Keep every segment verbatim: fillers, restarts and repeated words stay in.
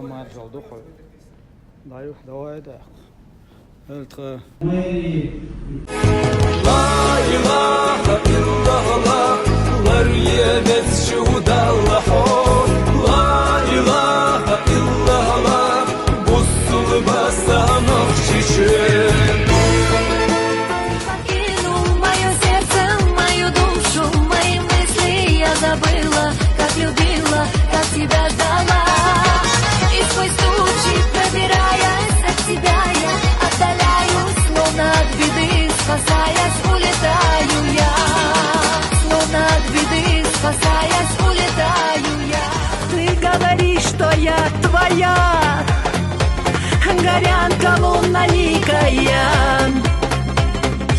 Маржал духу. Даю, давай, да. Элтха. لا إله إلا الله، لا إله إلا الله، بوسول باسانوف شيشين. Покинул моё сердце, мою душу, мои мысли я забыла, как любила, как тебя ждала. И сквозь тучи, пробираясь от тебя, я отдаляюсь, словно от беды спасаясь, улетаю я. Словно от беды спасаясь, улетаю я. Ты говоришь, что я твоя, горянка лунноликая.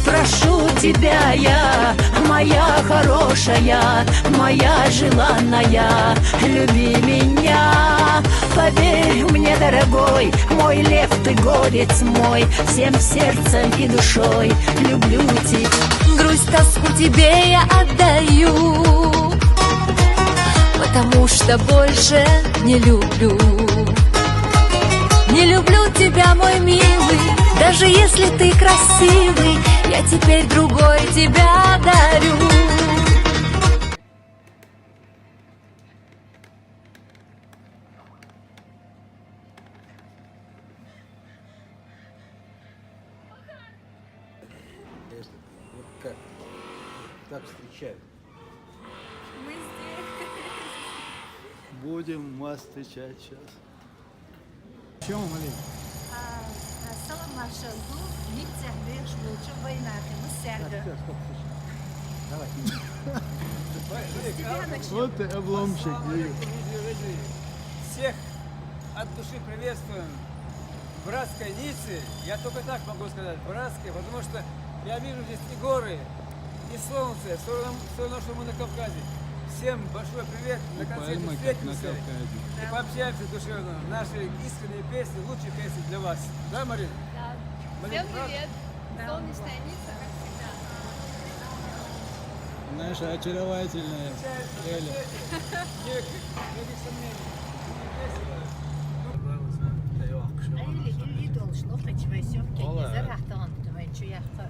Прошу тебя я, моя хорошая, моя желанная, люби меня. Поверь мне, дорогой, мой лев, ты горец мой, всем сердцем и душой люблю тебя. Грусть, тоску тебе я отдаю, потому что больше не люблю. Не люблю тебя, мой милый, даже если ты красивый, я теперь другой тебя дарю. Это, вот как так встречают? Мы здесь. Будем вас встречать сейчас. Чем, Валерий? А, а, салам маршалду, Ниццех беш болчу войнахи, мы сярда. Так, всё, стоп, слушай. Давай. С тебя начнём. Вот ты обломщик, Ассаламу алейкум, видишь. Всех от души приветствуем. Братской Ниццы, я только так могу сказать, братской, потому что я вижу здесь и горы, и солнце, всё равно, всё равно, что мы на Кавказе. Всем большой привет, на концерте встретимся и пообщаемся душевно. Наши искренние песни, лучшие песни для вас. Да, Марина? Да. Марин, всем привет. Да. Солнечная Ницца, как всегда. Наша очаровательная Эля. Эли, илли долуш, лохачвай съёмкаге зар гьахтагъан тумай чу яхта.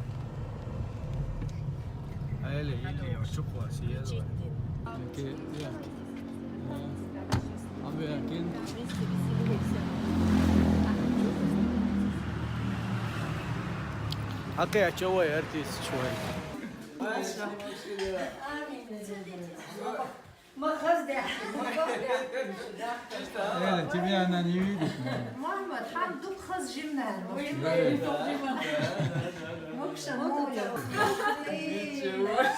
Эли, илли чукъва сиел. Ки, я. Абу якин. Гьакъи ачавай артист чувай. Эли, тебя она не видит, но... Мама, там дуб хаз жимна.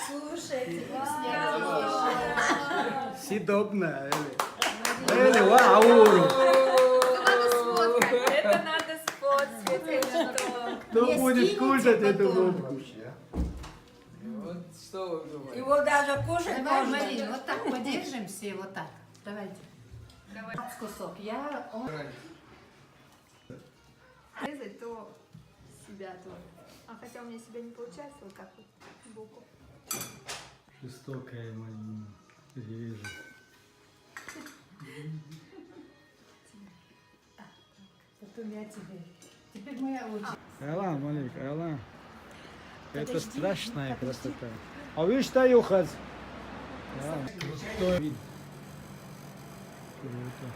Слушайте, вкуснее. Съедобно, Эли. Эли, вау! Это надо сфоткать. Это надо сфоткать, это что? Кто будет кушать эту рыбку? Вот что вы думаете? Его даже кушать можно. Давай, Марин, вот так подержим все, вот так. Давайте. Давай. Кусок. Я, он... Резать то себя, то. А хотя у меня себя не получается, вот так вот, сбоку. Жестокая Марина. Режет. Потом я тебе. Теперь моя очередь. Аялан, Малик, аялан. Это страшная красота. А вы что, Юхаз? Да, крутой вид. Круто.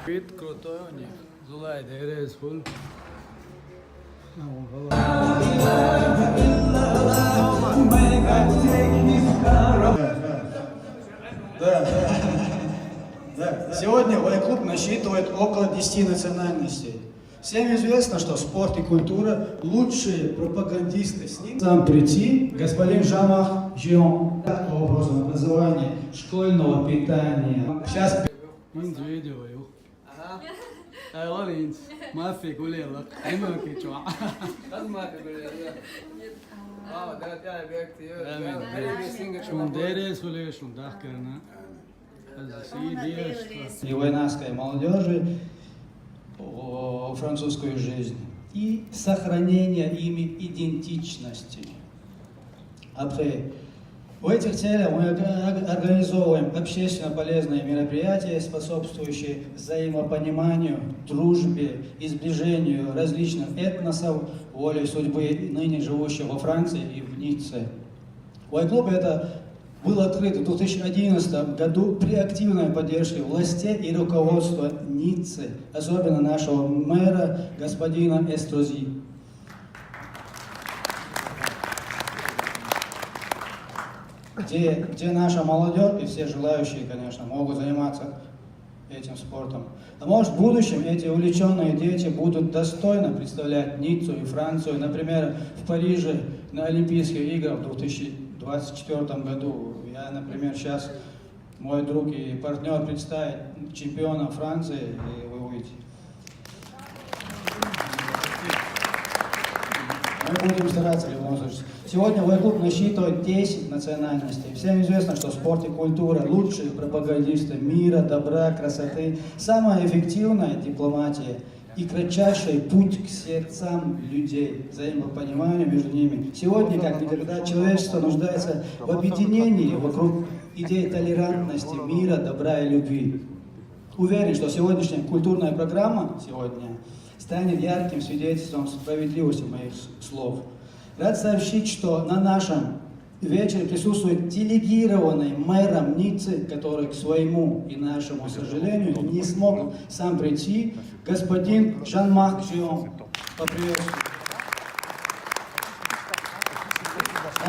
Вид крутой у них. Зулай дерез хул. Да, да. Да. Сегодня Вай-клуб насчитывает около десяти национальностей. Всем известно, что спорт и культура — лучшие пропагандисты. С ним сам прийти, господин Жамах Жион. Образом образования, школьного питания. Сейчас Инц видео ю. Ага. Э, вал инц. Мафи гулела. Эма кичва. Как мафи гулела? Нет. А, да, да, объект, да, да, да, да. Шун дерес уле, шун дахкарна. И вайнахской молодёжи, о, французскую жизнь. и сохранения ими идентичности. Après, в этих целях мы организовываем общественно полезные мероприятия, способствующие взаимопониманию, дружбе и сближению различных этносов, волей судьбы, ныне живущих во Франции и в Ницце. Вай-клуб это был открыт в две тысячи одиннадцатом году при активной поддержке властей и руководства Ниццы, особенно нашего мэра господина Эстрози. Где, где наша молодежь и все желающие, конечно, могут заниматься этим спортом. А может, в будущем эти увлеченные дети будут достойно представлять Ниццу и Францию, например, в Париже на Олимпийских играх в две тысячи двадцать четвёртом году. Я, например, сейчас мой друг и партнер представит чемпиона Франции, и вы увидите. Мы будем стараться в любом случае. Сегодня Вай-клуб насчитывает десять национальностей. Всем известно, что спорт и культура — лучшие пропагандисты мира, добра, красоты, самая эффективная дипломатия и кратчайший путь к сердцам людей, взаимопониманию между ними. Сегодня, как никогда, человечество нуждается в объединении вокруг идей толерантности, мира, добра и любви. Уверен, что сегодняшняя культурная программа сегодня станет ярким свидетельством справедливости моих слов. Рад сообщить, что на нашем вечере присутствует делегированный мэром Ниццы, который, к своему и нашему сожалению, не смог сам прийти, господин Жан-Марк Жион. Поприветствуем.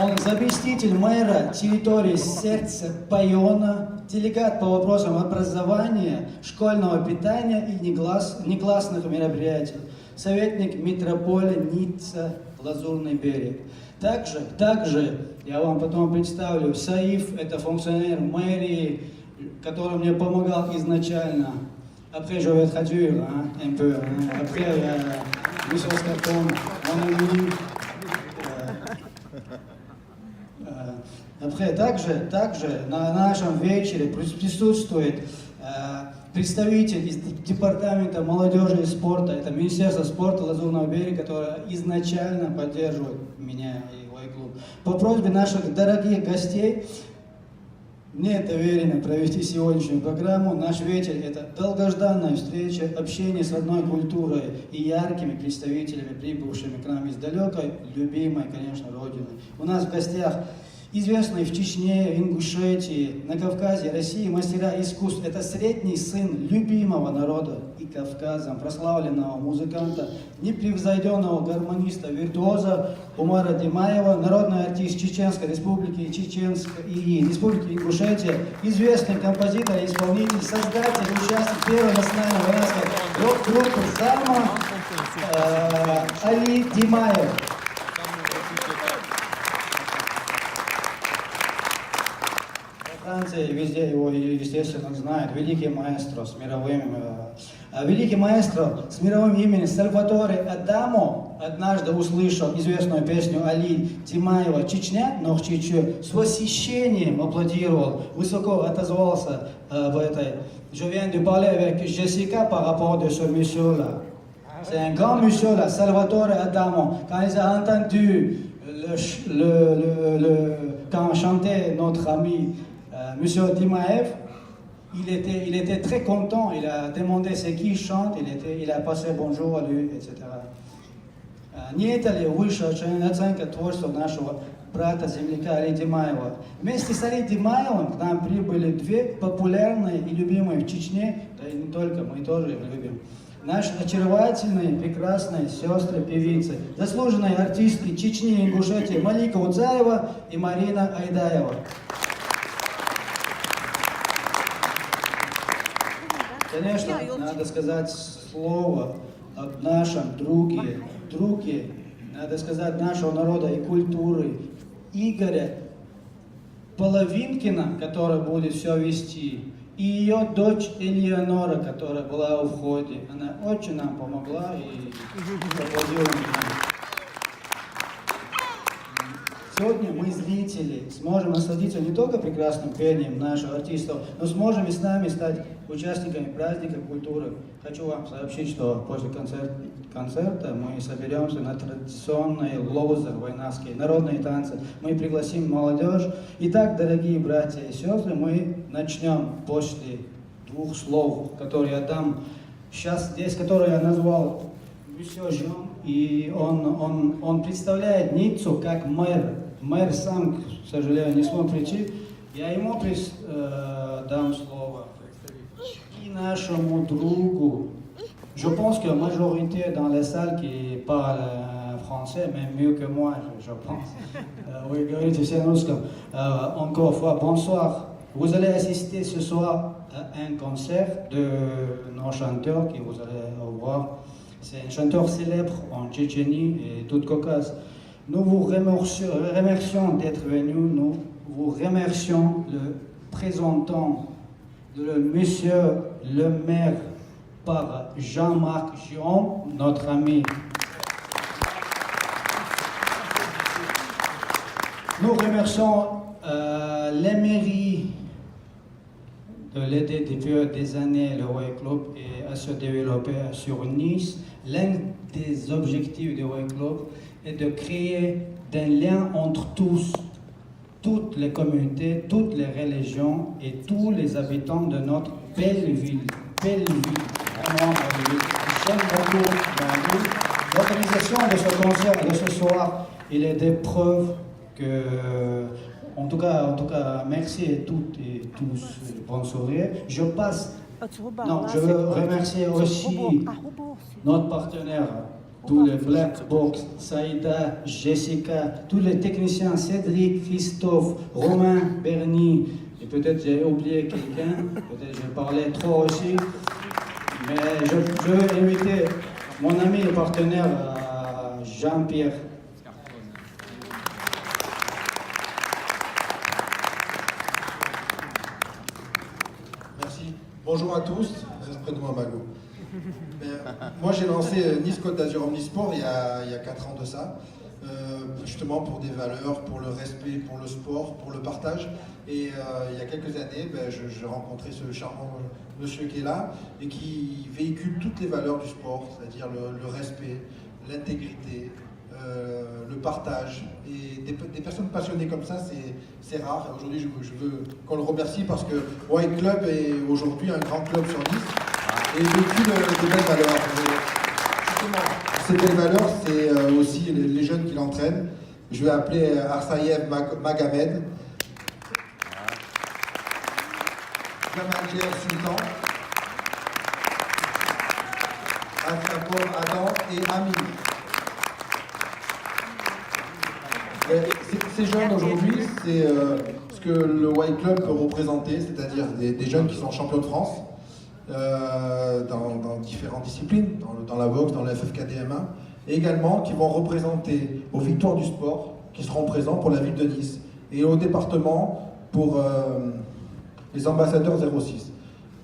Он заместитель мэра территории Сердце Пайона, делегат по вопросам образования, школьного питания и неглас- негласных мероприятий, советник метрополии Ницца, Лазурный берег. Также, также я вам потом представлю, Саиф, это функционер мэрии, который мне помогал изначально. Après, je vais traduire, hein, un peu, hein. Après, il y a Monsieur Scarton, mon ami. Après, также, также на нашем вечере присутствует представитель из департамента молодежи и спорта, это Министерство спорта Лазурного берега, которое изначально поддерживает меня и Вай-клуб. По просьбе наших дорогих гостей мне доверено провести сегодняшнюю программу. Наш вечер — это долгожданная встреча, общение с родной культурой и яркими представителями, прибывшими к нам из далекой, любимой, конечно, родины. У нас в гостях известные в Чечне, Ингушетии, на Кавказе, России мастера искусств. Это средний сын любимого народа и Кавказом прославленного музыканта, непревзойдённого гармониста, виртуоза Умара Димаева, народный артист Чеченской Республики и Чеченской и Республики Ингушетия, известный композитор и исполнитель, создатель и участник первой национальной варяжской рок-группы «Зама» Али Димаев. Во Франции везде его, естественно, знают. Великий маэстро с мировым, э, а, великий маэстро с мировым именем Сальваторе Адамо однажды услышал известную песню Али Димаева «Чечня, нохчичу», с восхищением аплодировал, высоко отозвался, э, в этой «Je viens de parler avec Jessica par rapport de ce monsieur-là». C'est un grand monsieur là, Salvatore Adamo. Quand il a entendu le, le, le, le- quand chantait notre ami euh, monsieur Dimaev, il était, il était très content. Il a demandé c'est qui chante. Il, était, il a passé bonjour à lui, et cetera. Не это ли высшая оценка творчества нашего брата-земляка Али Димаева? Вместе с Али Димаевым к нам прибыли две популярные и любимые в Чечне, да и не только, мы тоже их любим. Наши очаровательные, прекрасные сестры-певицы, заслуженные артистки Чечни и Ингушетии Малика Удзаева и Марина Айдаева. Конечно, надо сказать слово о нашем друге, друге, надо сказать, нашего народа и культуры, Игоря Половинкина, который будет все вести, и ее дочь Элеонора, которая была у входа. Она очень нам помогла и поаплодируем нам. Сегодня мы, зрители, сможем насладиться не только прекрасным пением наших артистов, но сможем и с нами стать Участниками праздника культуры хочу вам сообщить, что после концерт- концерта мы соберемся на традиционные лоузер вайнахские народные танцы. Мы пригласим молодежь. Итак, дорогие братья и сестры, мы начнем после двух слов, которые я дам сейчас здесь, которые я назвал Мюсье Жан, и он, он, он представляет Ниццу как мэр. Мэр сам, к сожалению, не смог прийти. Я ему прис- э, дам слово. И нашему другу. Je pense que majorité dans la salle qui parle euh, français, même mieux que moi, je, je pense. Euh, вы говорите все на русском. Euh, encore une fois, bonsoir. Vous allez assister ce soir à un concert de nos chanteurs que vous allez voir. C'est un chanteur célèbre en Tchétchénie et tout Caucase. Nous vous remercions, remercions d'être venus. Nous vous remercions le présentant de le monsieur le maire par Jean-Marc Gion, notre ami. Nous remercions euh, les mairies de l'aider depuis des années le Way Club et à se développer sur Nice. L'un des objectifs du Way Club est de créer des liens entre tous, toutes les communautés, toutes les religions et tous les habitants de notre belle ville. Belle ville. Vraiment belle ville. J'aime beaucoup Bandung. L'organisation de ce concert de ce soir, il est des preuves que, en tout cas, en tout cas, merci à toutes et tous. Bonne soirée. Je passe. Non, je veux remercier aussi notre partenaire, tous les Black Box, Saïda, Jessica, tous les techniciens, Cédric, Christophe, Romain, Bernie, et peut-être j'ai oublié quelqu'un, peut-être j'ai parlé trop aussi, mais je, je veux inviter mon ami et partenaire euh, Jean-Pierre. Merci. Bonjour à tous. Esprit de Mago. Mais, euh, moi, j'ai lancé euh, Nice Côte d'Azur Omnisport il y, a, il y a quatre ans de ça, euh, justement pour des valeurs, pour le respect, pour le sport, pour le partage. Et euh, il y a quelques années, ben, je- j'ai rencontré ce charmant euh, monsieur qui est là et qui véhicule toutes les valeurs du sport, c'est-à-dire le, le respect, l'intégrité, euh, le partage. Et des, des personnes passionnées comme ça, c'est c'est rare. Aujourd'hui, je, je veux qu'on le remercie parce que White Club est aujourd'hui un grand club sur Nice et véhicule euh, des belles valeurs. Et justement, ces belles valeurs, c'est euh, aussi les, les jeunes qui l'entraînent. Je vais appeler euh, Arsayev Mag- Magomed, Jamal Jer Sultan, Afiapor Adam et Amine. Mais ces- ces jeunes aujourd'hui, c'est euh, ce que le White Club peut représenter, c'est-à-dire des, des jeunes qui sont champions de France euh, dans, dans différentes disciplines, dans, le- dans la boxe, dans le F F K D M un, et également qui vont représenter aux victoires du sport, qui seront présents pour la ville de Nice et au département pour euh, les ambassadeurs zéro six.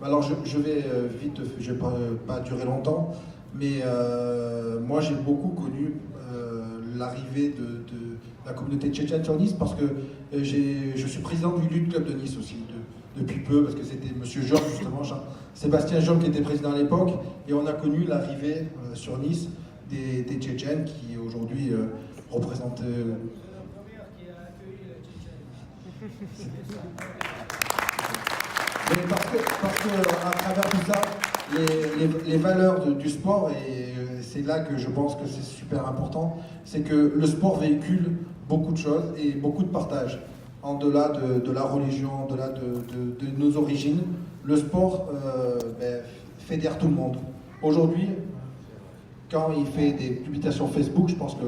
Alors je, je vais euh, vite, je ne vais pas, pas durer longtemps, mais euh, moi j'ai beaucoup connu euh, l'arrivée de, de la communauté tchétchène sur Nice parce que euh, j'ai- je suis président du Youth Club de Nice aussi de- depuis peu parce que c'était Monsieur Job justement, Jean- Sébastien Job qui était président à l'époque et on a connu l'arrivée euh, sur Nice des, des Tchétchènes qui aujourd'hui euh, représentent euh, Mais parce que, parce que, euh, à travers tout ça, les, les- les valeurs de- du sport, et euh, c'est là que je pense que c'est super important, c'est que le sport véhicule beaucoup de choses et beaucoup de partage. En-delà de, de la religion, en-delà de, de- de nos origines, le sport euh, ben, fédère tout le monde. Aujourd'hui, quand il fait des publications Facebook, je pense que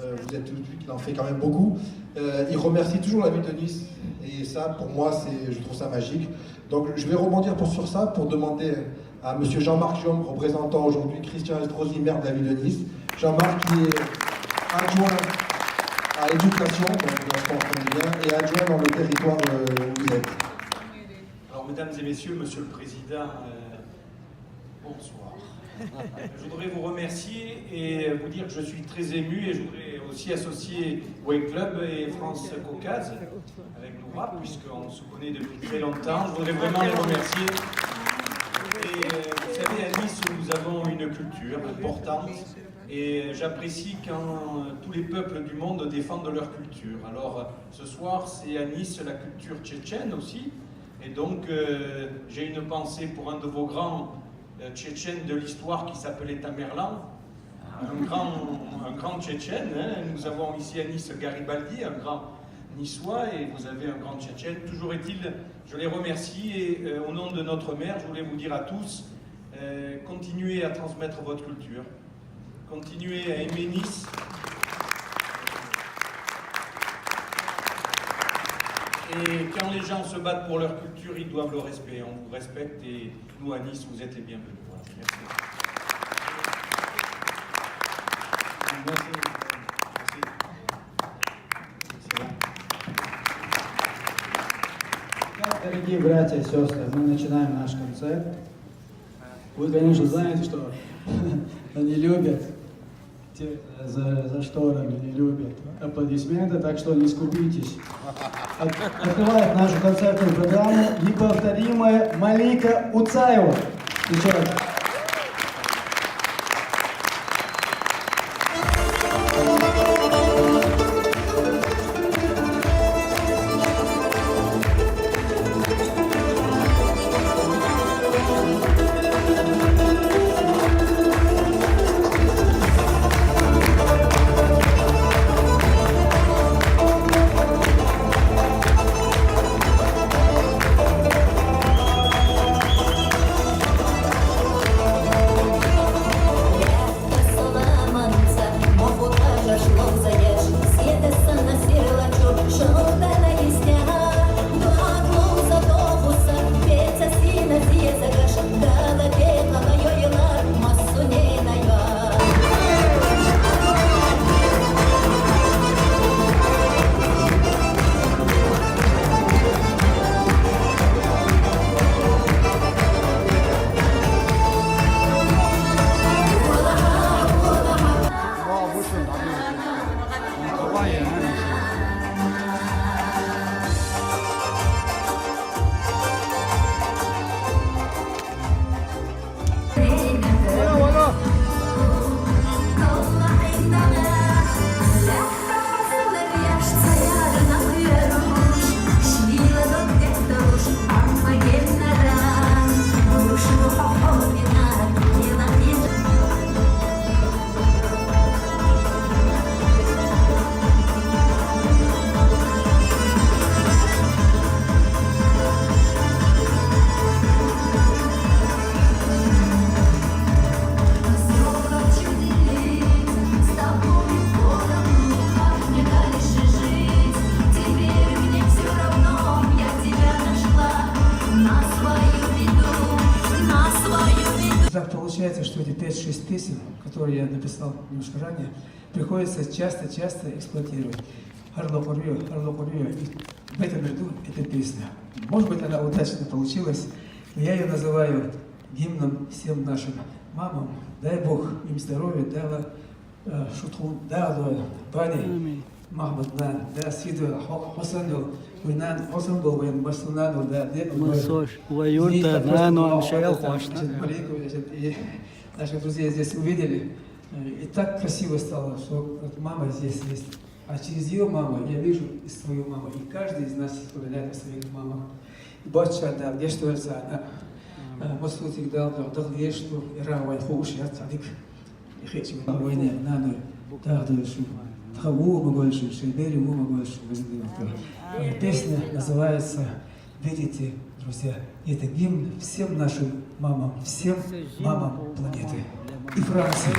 euh, vous êtes tous vu qu'il en fait quand même beaucoup, euh, il remercie toujours la ville de Nice. Et ça, pour moi, c'est, je trouve ça magique. Donc je vais rebondir pour, sur ça pour demander à Monsieur Jean-Marc Giom, représentant aujourd'hui Christian Estrosi, maire de la ville de Nice. Jean-Marc qui est adjoint à l'éducation, donc là, je pense qu'on est bien, et adjoint dans le territoire euh, où vous êtes. Alors, mesdames et messieurs, monsieur le président, euh, bonsoir. Je voudrais vous remercier et vous dire que je suis très ému et je voudrais aussi associer Way Club et France Caucase avec nos rap, puisqu'on se connaît depuis très longtemps. Je voudrais vraiment les remercier. Euh, vous savez, à Nice, nous avons une culture importante et j'apprécie quand tous les peuples du monde défendent leur culture. Alors, ce soir, c'est à Nice la culture tchétchène aussi. Et donc, euh, j'ai une pensée pour un de vos grands euh, tchétchènes de l'histoire qui s'appelait Tamerlan, un grand, un grand tchétchène, hein. Nous avons ici à Nice Garibaldi, un grand niçois, et vous avez un grand tchétchène. Toujours est-il, je les remercie et euh, au nom de notre maire, je voulais vous dire à tous, euh, continuez à transmettre votre culture, continuez à aimer Nice. Et quand les gens se battent pour leur culture, ils doivent le respect. On vous respecte et nous, à Nice, vous êtes les bienvenus. Voilà. Merci. Merci. Merci. Итак, дорогие братья и сестры, мы начинаем наш концерт. Вы, конечно, знаете, что они любят те, за, за шторами, не любят аплодисменты, так что не скупитесь. От- открывает нашу концертную программу неповторимая Малика Уцаева. Встречайте. Так получается, что эти пять-шесть песен, которые я написал немножко ранее, приходится часто-часто эксплуатировать. Харло Курю, Харло Курю. И в этом ряду эта песня. Может быть, она удачно получилась, но я ее называю гимном всем нашим мамам. Дай Бог им здоровья, дай Аллах, э, шутхун, дай Аллах, бани. Аминь. Махмуд нан, да, Сиду, Хо-, Хосанду, Уйнан, Хосанду, Уйн, Масунану, да, де, Масош, Ваюрта, Нану, Амшел, Хошна. Значит, Малику, значит, и наших друзей здесь увидели. Э, и так красиво стало, что вот мама здесь есть. А через её маму я вижу и свою маму. И каждый из нас вспоминает о своих мамах. Бача, да, где что это, да. Э, Масутик дал, да, дал, где что, и Равай, Хуш, я, Цадик. И Хечи, Войне, Нану, да, да, шу. Тха ву могольшу, Шейбери ву могольшу, возьми, да. Э, песня называется «Видите, друзья». Это гимн всем нашим мамам, всем мамам планеты и Франции.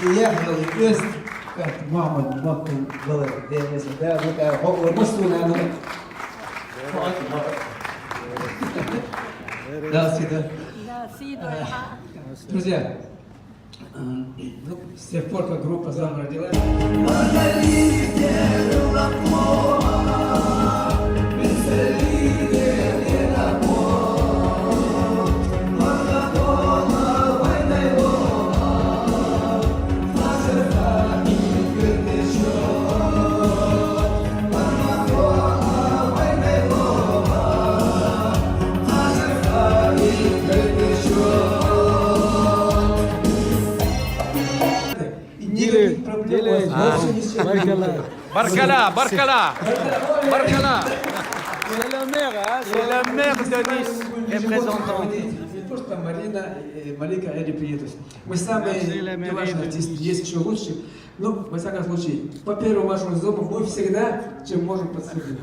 Приехал из Мама, мама, была, я не знаю, да, вот, а, о, о, мы с Луной, ну. Да, всегда. Да, всегда. Э, друзья, э, ну, с тех пор, как группа «Зама» родилась, Баркала, баркала. Баркала. C'est la mère, hein, c'est la mère de Nice, représentant. Не просто Марина, э, Малика, Эдди Пиетус. Мы самые неважные артисты, есть еще лучше. Ну, во всяком случае, по первому вашему зову мы всегда, чем можем, подсыграем.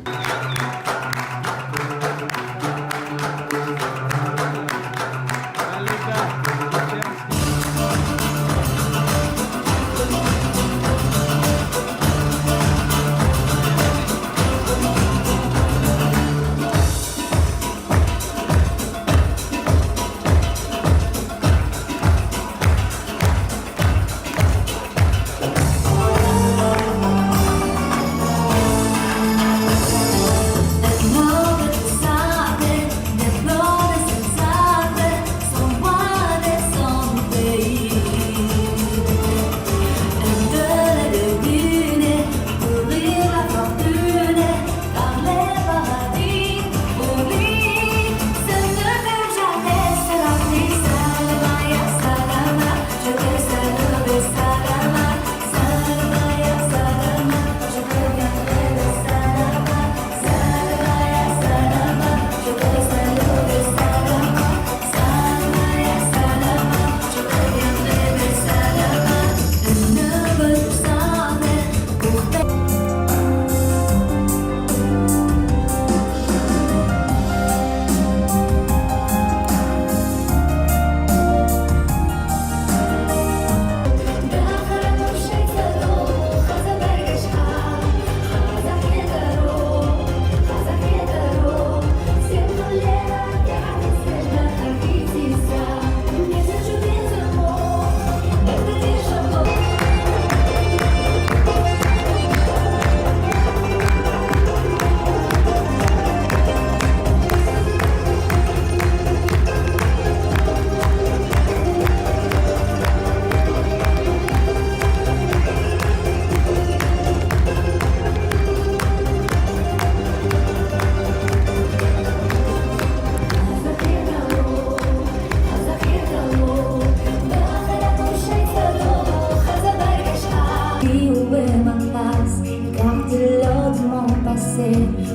Garde l'eau de mon passé,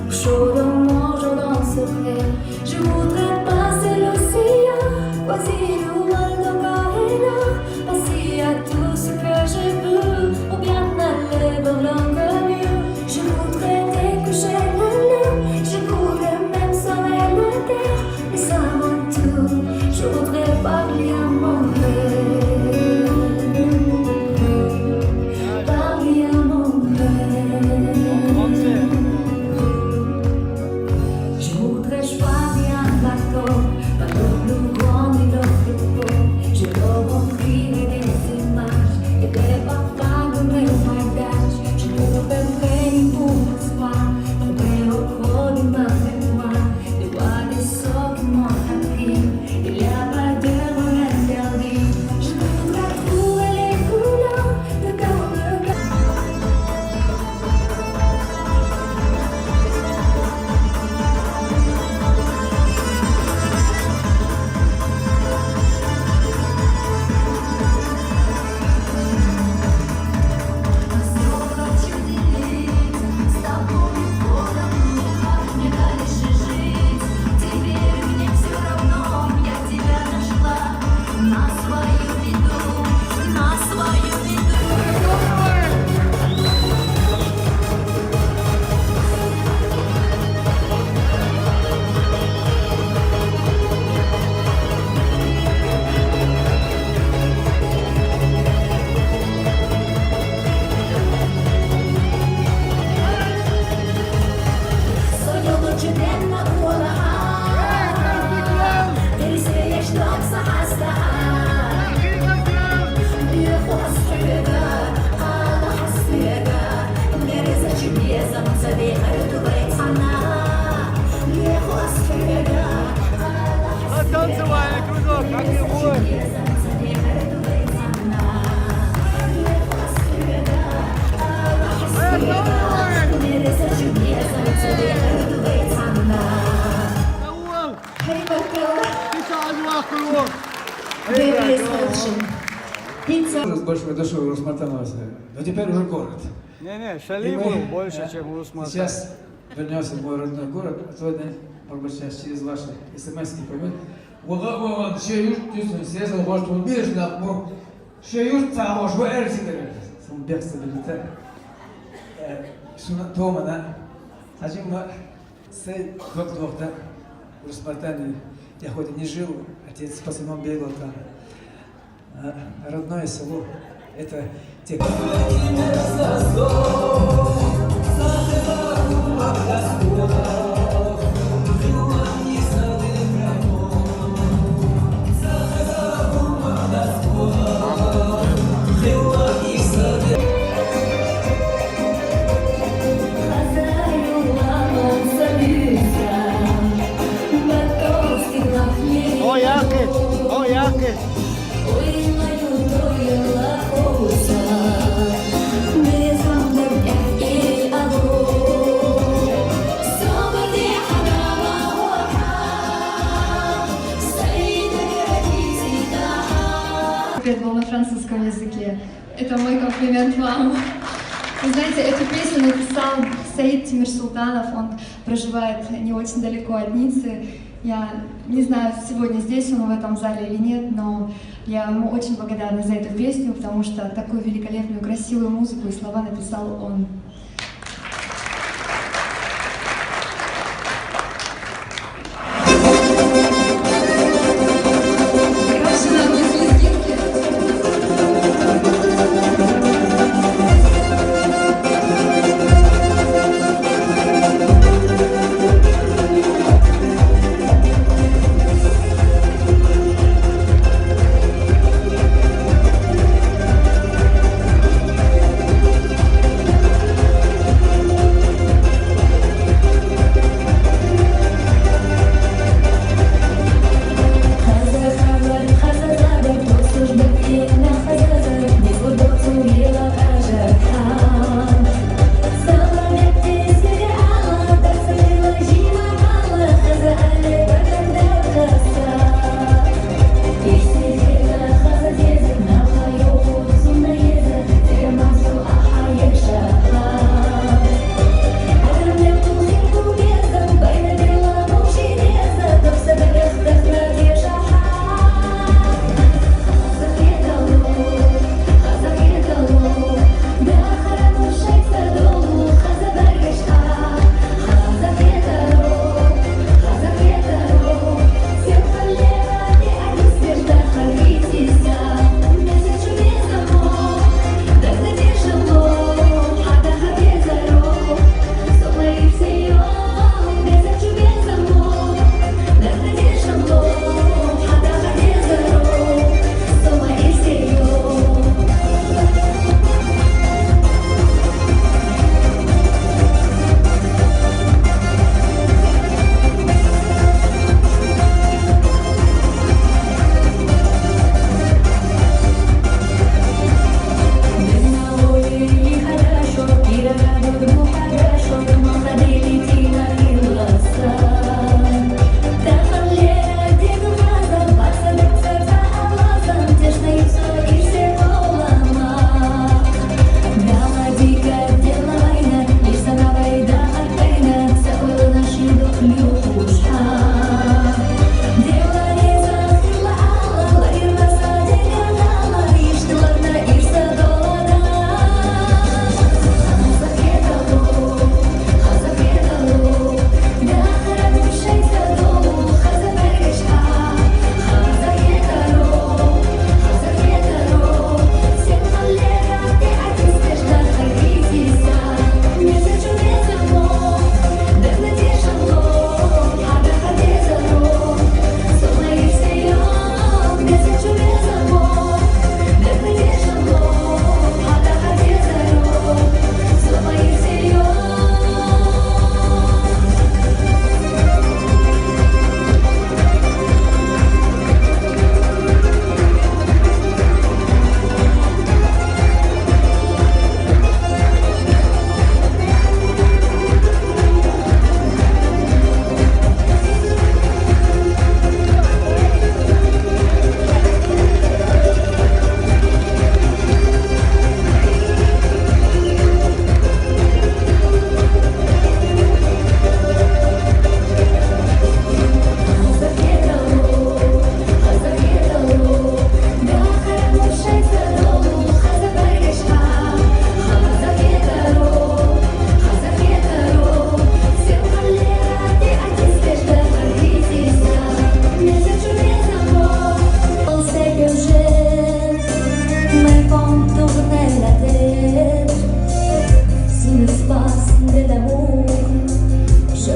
au chaud de mon jour dans ce pré. Je voudrais passer l'océan, croiser le Waldo Corella, penser à tout ce que je veux, ou bien aller vers l'inconnu. Je voudrais décrocher la lune, je voudrais même sauver la terre, mais à mon tour, je voudrais parler à mon père. Parler à mon père. Je voudrais choisir un bateau, pas le plus grand ni le plus beau. Je leur offrirai des images et des parfums de mes voyages. Je ne Танцевальный кружок, как и будет. С большой душой Русматановцы. Но теперь уже город. Не-не, Шали был больше, чем Русматан. Сейчас вернемся в мой родной город, а то, может быть, сейчас через ваши смс поймет. Угъа, угъа, ши юрт тюсюн, сесил гъоштун бирш лапму. Ши юрт цагъош ва эрсикер. Сун бехса билита. Э, шуна томана. Хажим ва сей док дохта. Русматани. Я хоть и не жил, отец по самому бегал там. А, родное село. Это те... О, яхи! О, яхи! Петь был на французском языке. Это мой комплимент вам. Вы знаете, эту песню написал Саид Тимирсултанов. Он проживает не очень далеко от Ниццы. Я не знаю, сегодня здесь он в этом зале или нет, но я ему очень благодарна за эту песню, потому что такую великолепную, красивую музыку и слова написал он.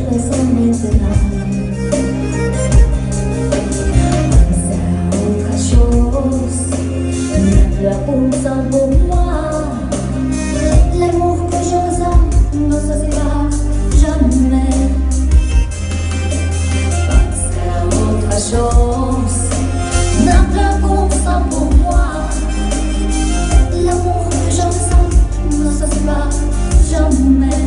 Personne maintenant. Pense à autre chose. N'appelle pas pour moi. L'amour que j'ose, non, ça se passe jamais. Pense à autre chose. N'appelle pas pour moi. L'amour que j'ose, non, ça se passe jamais.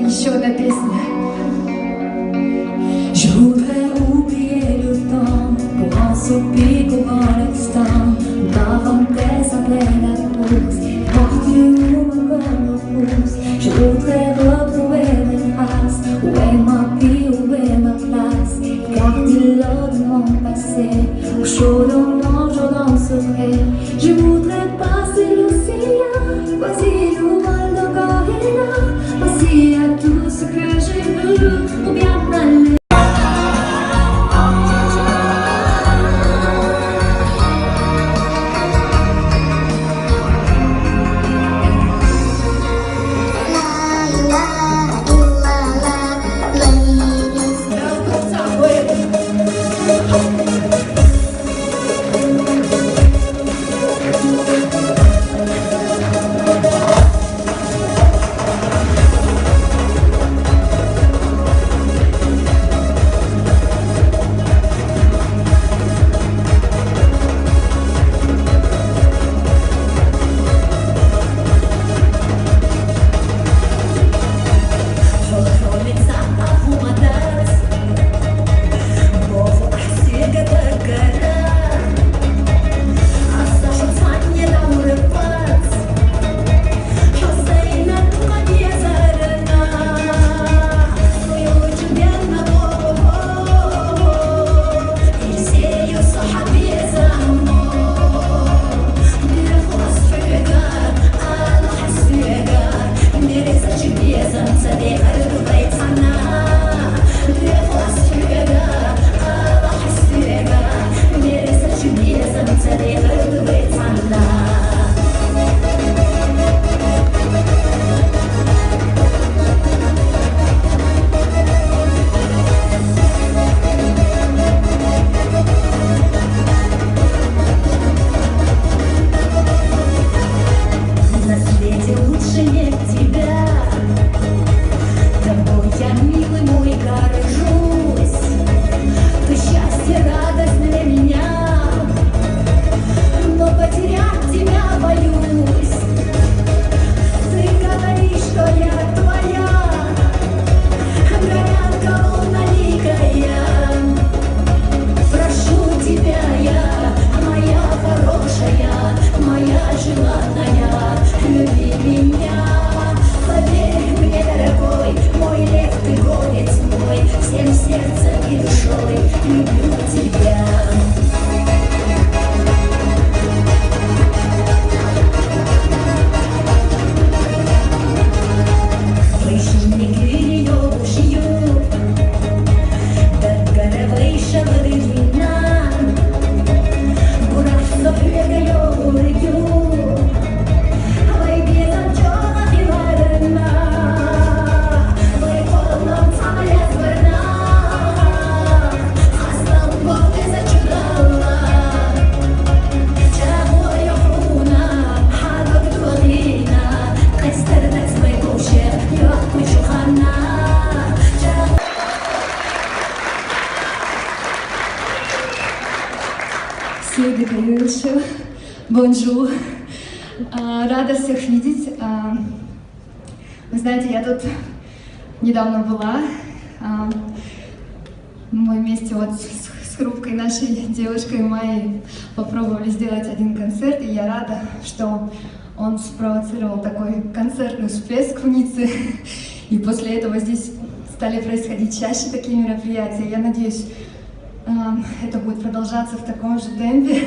Еще одна песня. Je voudrais oublier le temps pour un soupir, pour un instant, une parenthèse après la pause, partir où mon corps me pousse. Je voudrais retrouver mes traces. Où est ma vie, où est ma place? Garder l'eau de mon passé, au chaud dans mon jour dans secret. Je voudrais passer l'océan, passer le monde encore et là, passer à tout ce que je veux, ou bien aller. На свете лучше нет тебя. Тобой я, милый мой, горжусь. Ты счастье, радость для меня. Но потерять тебя боюсь. Ты говоришь, что я твоя, горянка лунноликая. Прошу тебя я, моя хорошая, моя желанная, люби меня. Поверь мне, дорогой, мой лев, ты горец мой, всем сердцем и душой люблю тебя. Вышел мне гирь её ушью, да горовой шагы длина. Бурах сопрягаю урью, вай безам чёрных и варена. Вай холодном самолет варена. Хастал бог из-за чудала. Чаглой охуна, хабак дуалина. Кыстырдат свой кушер, ёх кучухана. Сегодня, конечно, бонжур. А, рада всех видеть. А, вы знаете, я тут недавно была. А, мы вместе вот с, с хрупкой нашей девушкой Майей попробовали сделать один концерт, и я рада, что он спровоцировал такой концертный всплеск в Ницце. И после этого здесь стали происходить чаще такие мероприятия. Я надеюсь, А, Это будет продолжаться в таком же темпе.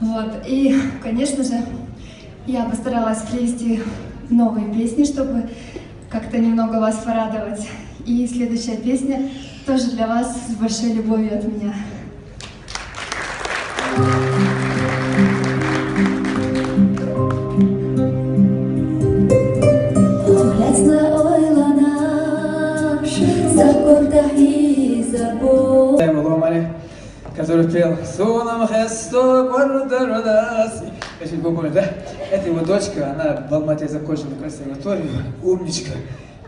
Вот. И, конечно же, я постаралась привести новые песни, чтобы как-то немного вас порадовать. И следующая песня тоже для вас с большой любовью от меня. Глядь на ойланаш, закон тахи забор. Который пел «Сунам хесто гордордас». Если вы помните, да? Это его дочка, она в Алмате закончила консерваторию, умничка,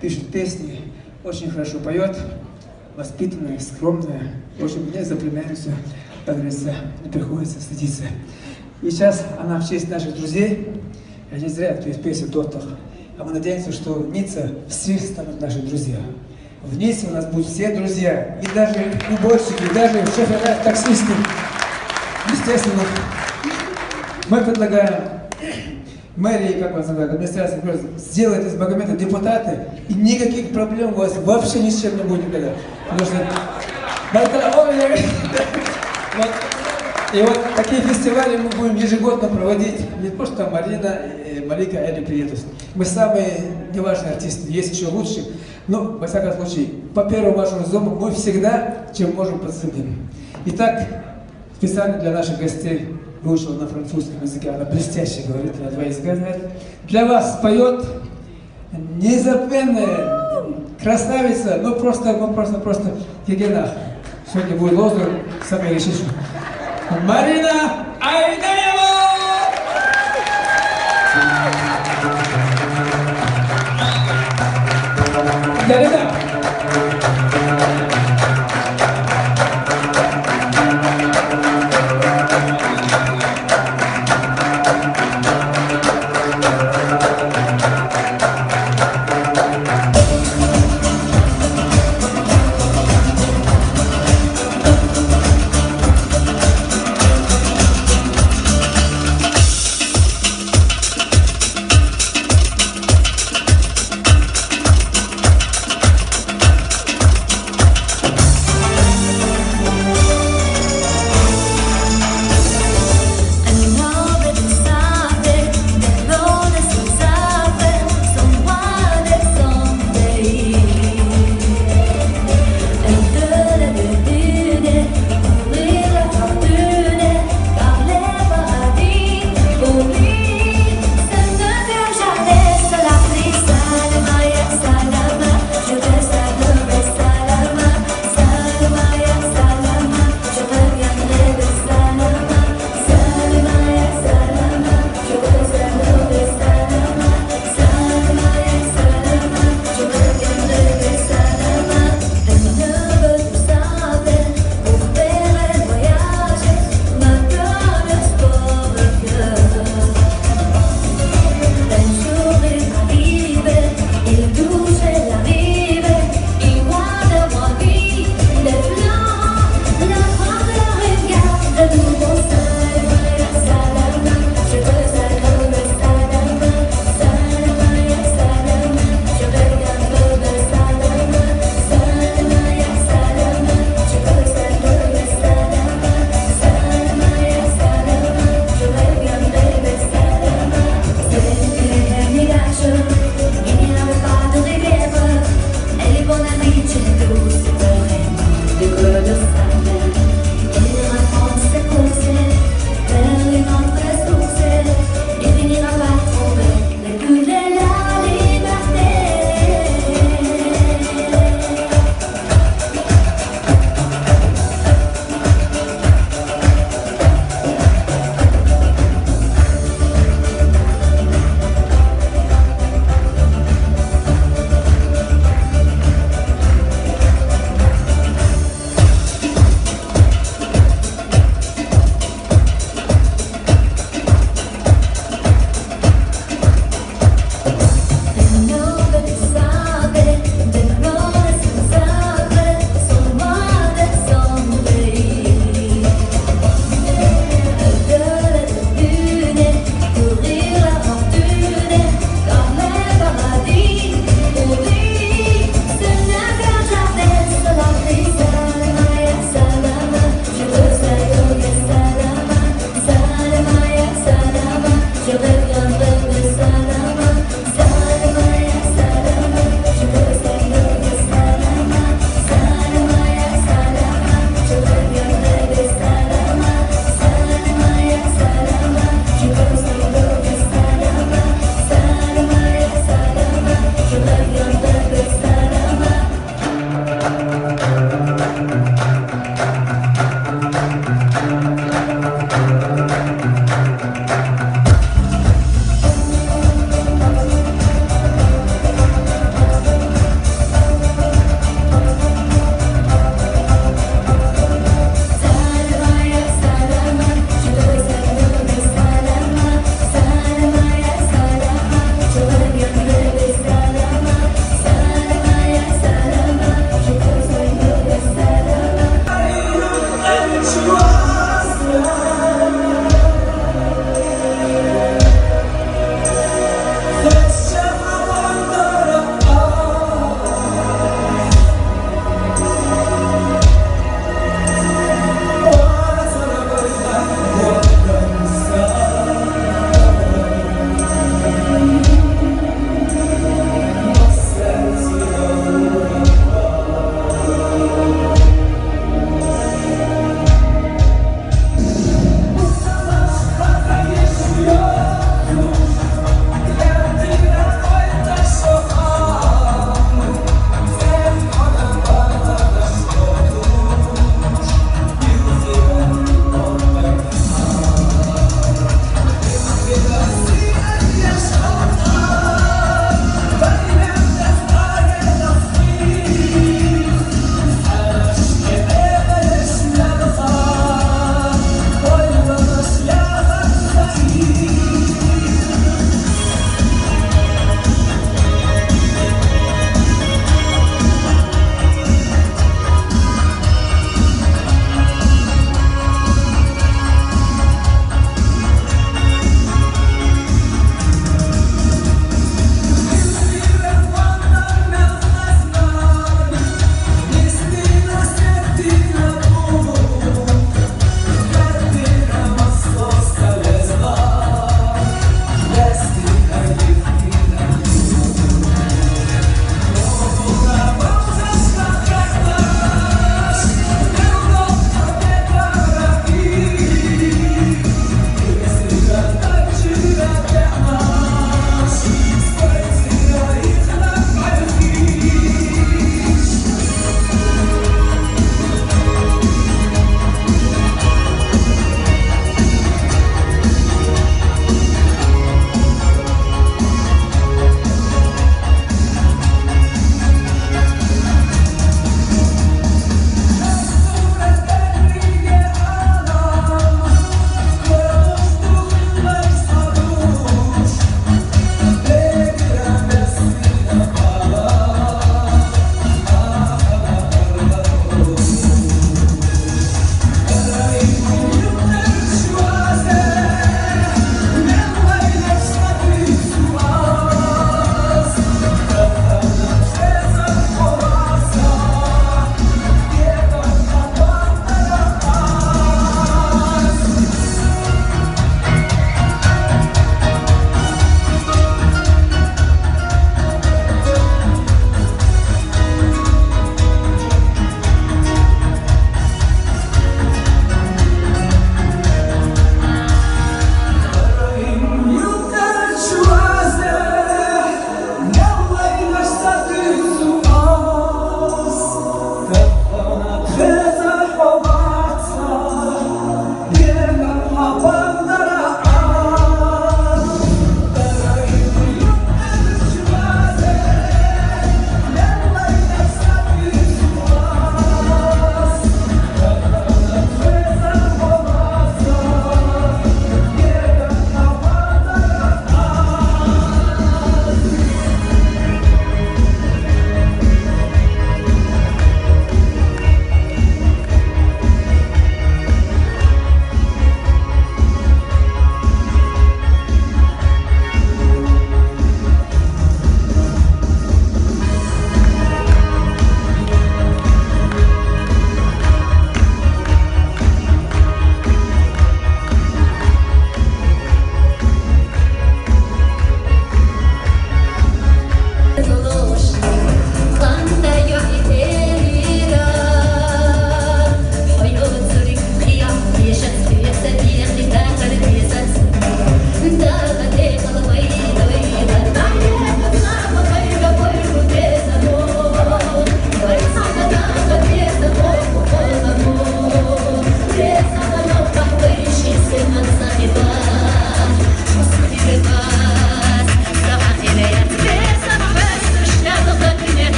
пишет песни, очень хорошо поет, воспитанная, скромная. В общем, мне за племянницу, как говорится, не приходится стыдиться. И сейчас она в честь наших друзей, я не зря, то есть песня «Доктор». А мы надеемся, что в Ницце все станут наши друзья. В Ницце у нас будут все друзья, и даже уборщики, и даже шофера, таксисты. Естественно, мы предлагаем мэрии, как вас называют, администрации, сделать из Магомета депутаты, и никаких проблем у вас вообще ни с чем не будет никогда. Потому что... Вот. И вот такие фестивали мы будем ежегодно проводить. Не то, что Марина, э, Малика, они приедут. Мы самые неважные артисты, есть еще лучше. Ну, во всяком случае, по первому вашему зову мы всегда, чем можем, подсоединим. Итак, специально для наших гостей выучил на французском языке, она блестяще говорит, она два языка знает. Для вас поет незабвенная красавица, ну просто, ну просто, просто Гегена. Сегодня будет лозунг самый решительный. Марина Айдаева! Дарина!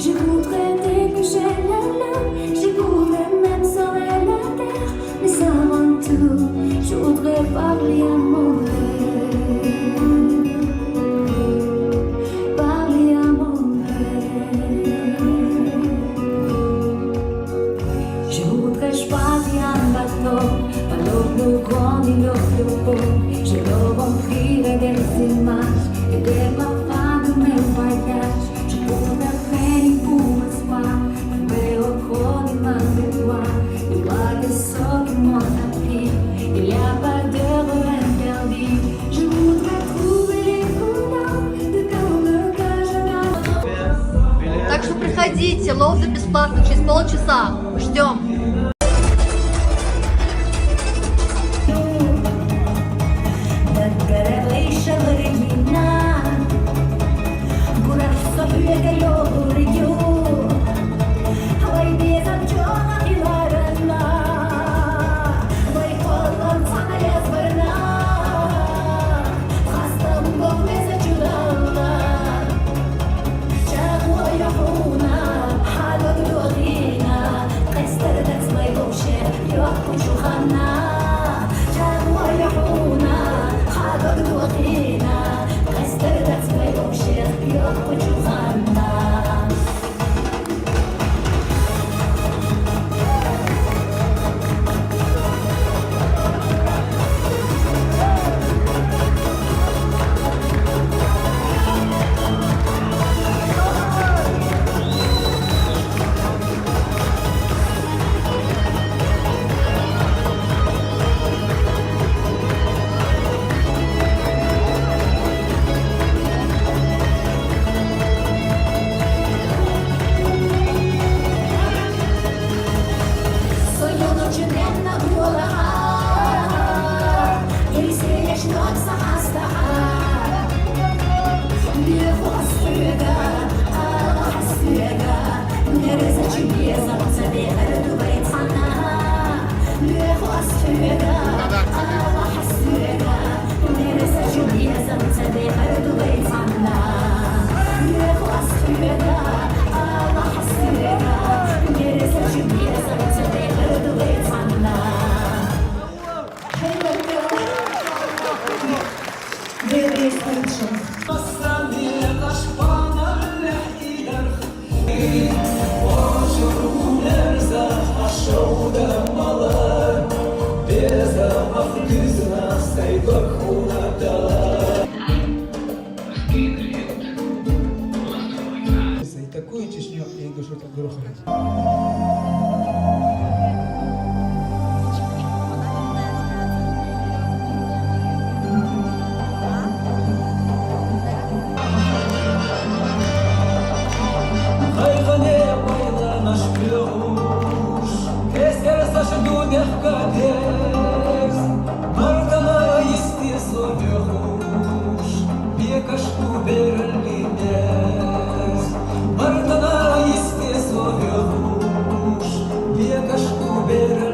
Je voudrais dépêcher la lune, je voudrais même sauver la terre, mais avant tout, je voudrais parler à mon rêve, parler à mon rêve. Je voudrais choisir un bateau, pas l'eau plus grande ni l'eau plus haute. Je le remplirai des images et des parfums de mes voyages. Je voudrais venir pour m'asseoir, trouver au creux de ma mémoire les voix de ceux qui m'ont appris. Il n'y a pas d'heure interdite. Je voudrais trouver les couleurs de tout le que je n'arrive. Так что приходите, лов за бесплатно, через полчаса. Ждем. Дөрөв харин. Хайхане байланаш пюгуш, кесер саш дудех кадес, мартана исти словехуш, бекаш куберли. Мартана исти словехуш, бекаш куберли.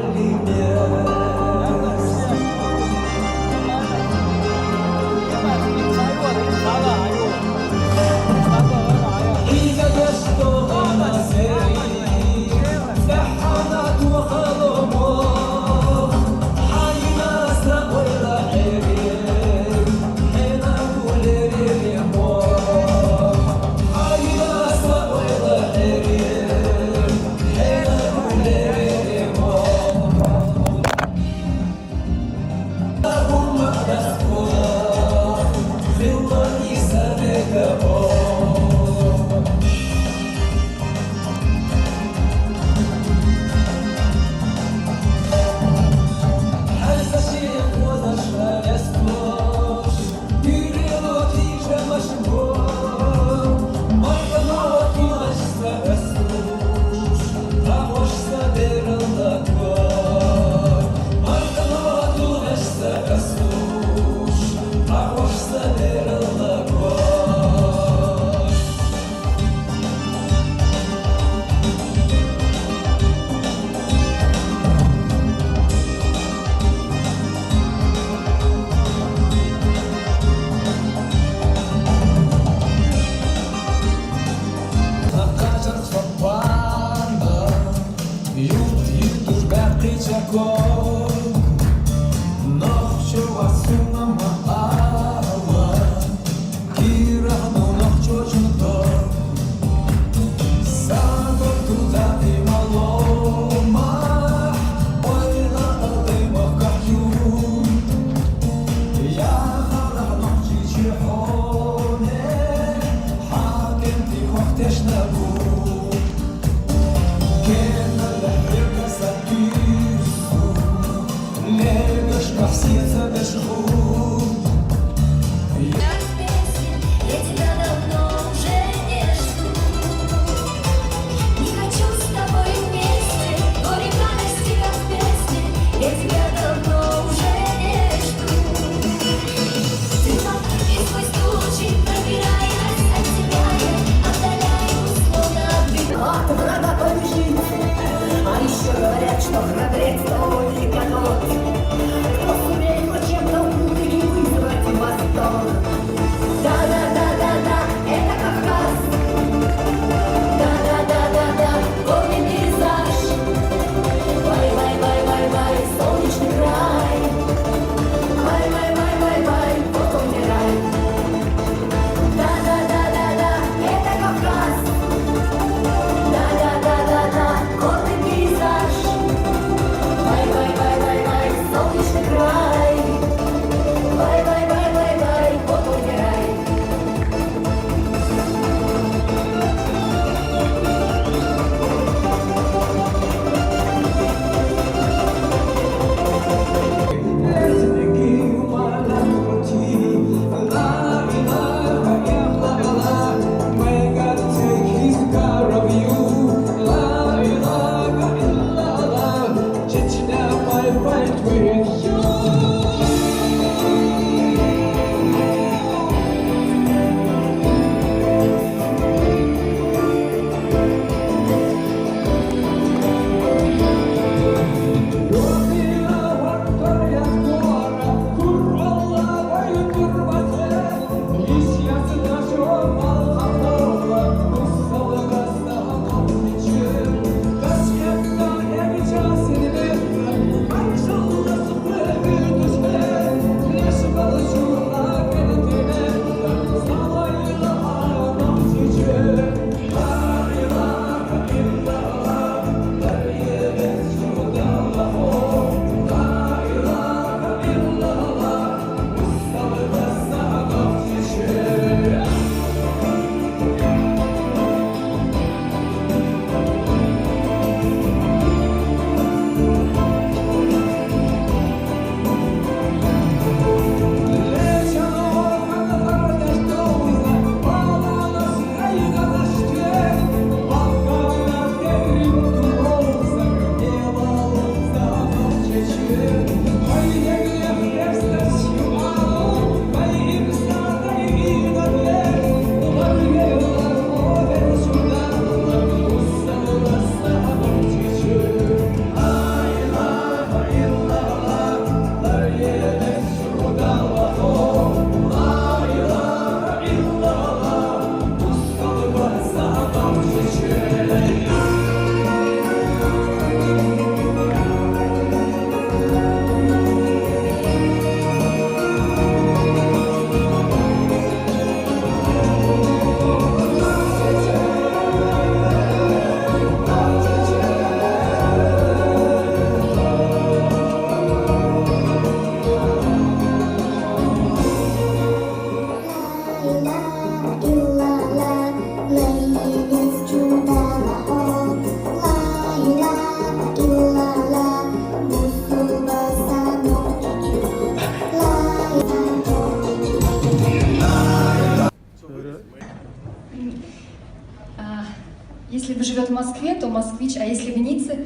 Если бы живет в Москве, то москвич, а если в Ницце?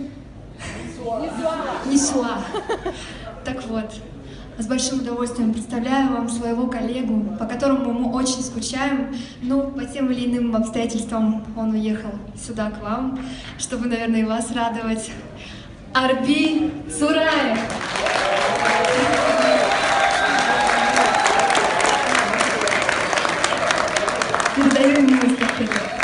Нисуа. Так вот, с большим удовольствием представляю вам своего коллегу, по которому мы очень скучаем. Ну, по тем или иным обстоятельствам он уехал сюда, к вам, чтобы, наверное, и вас радовать. Арби Цураев. Передаю ему эстафету.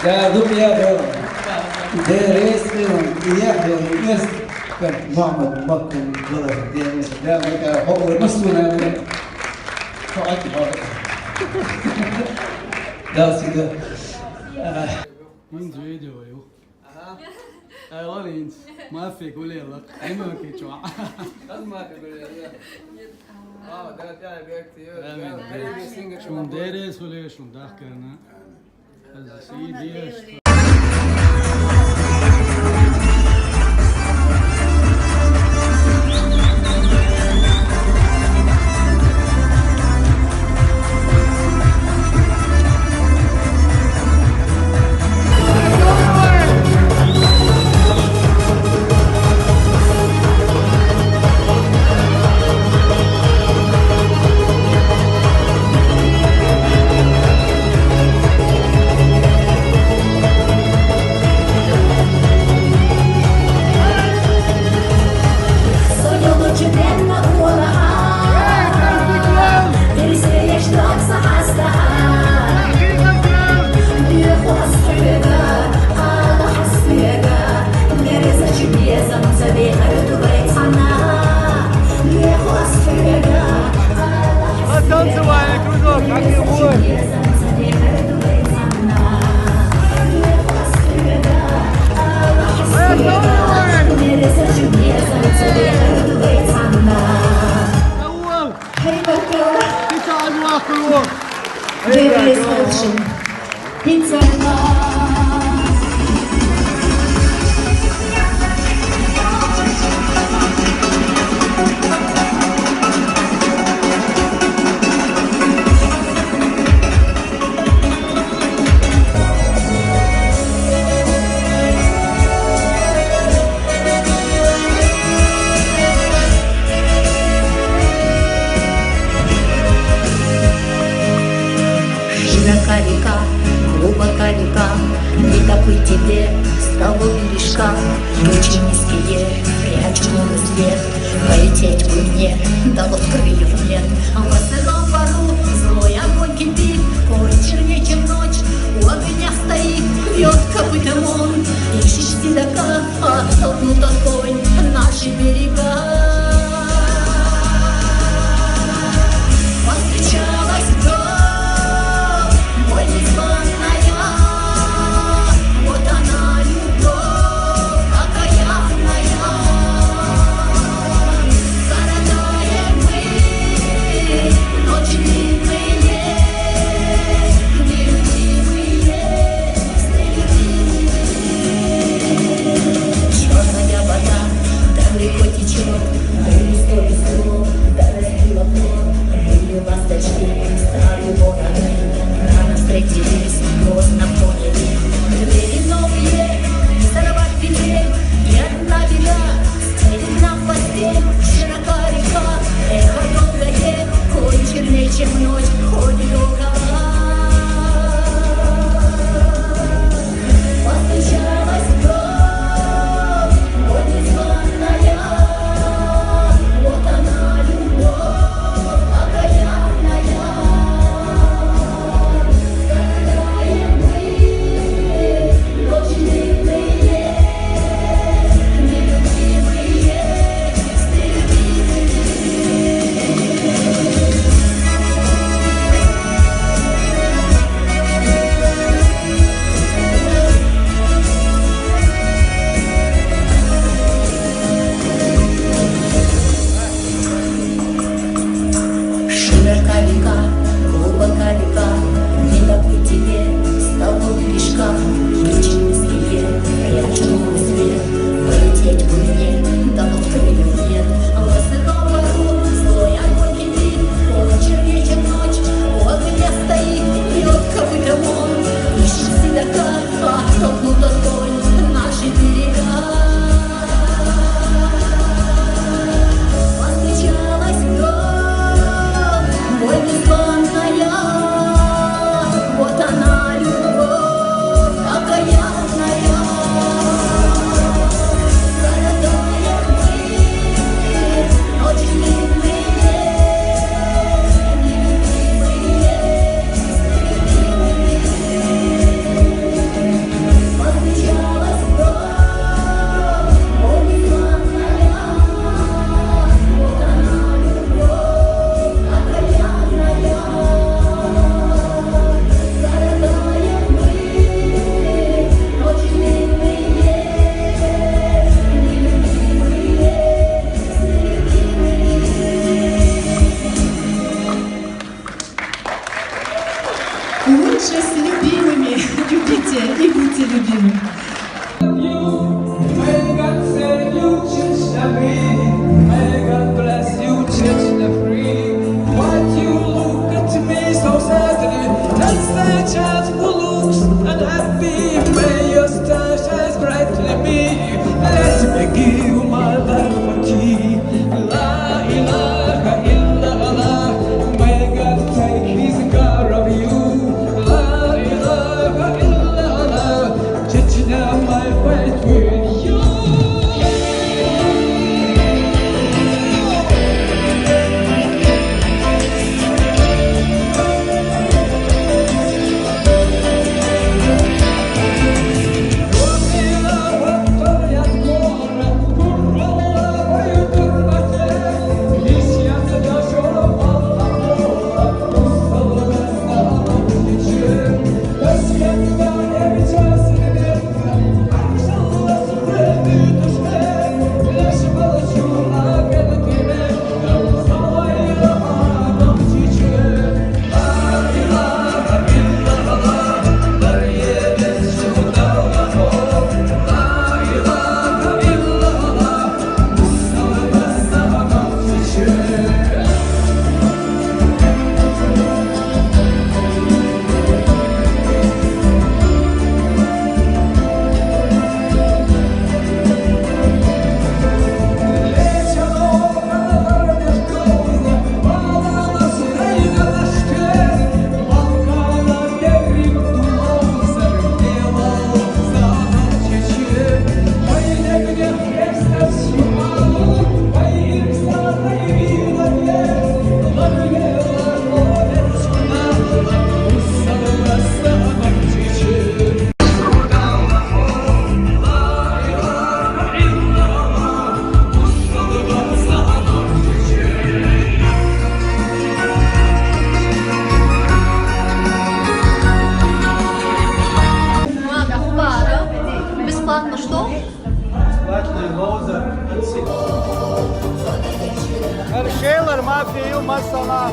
Да, дукха яхар. Деррес хилан, яхар, эс, как Мухаммад Маккум, Балар, Деррес, да, вот, а, хо, вот, ну, что, наверное, хо, а, хо. Да, всегда. А. Минь видео, ё. Ага. Э, Лалинс, мафи гулела, эмо кичуа. Как мафи гулела? А, да, да, объект, ё, да, да, да, да, да. Шун Деррес уле, шун дахкана. Танцевальный кружок, как и будет. Широка река, глубока река, не топы тебе с того бережка, тучи низкие, прячут лунный свет. Полететь бы мне, да вот крыльев нет. В остром пару злой огонь кипит, кровь чернее, чем ночь. У огня стоит, бьет копытом он, ищет седока, а тот, ну, тот конь, наши берега. Повстречалась вдруг боль незваная, вот она, любовь окаянная. Коротаем мы ночи длинные, нелюдимые, нелюдимые. Чёрная вода далеко С любимыми. Любите и будьте любимы. May God save you, Church Abbey. May God bless you, Church Abbey. Why do you look at me so sadly? That's the child who looks unhappy. May your star shine brightly be. Let me give my life for thee. La ilaha illallah. May God take his care of you. La ilaha illallah. Чечня, my fight with you. Надо, Хубара. Бесплатно что? Бесплатная лоза от себя. Her şeyler mafya, masala.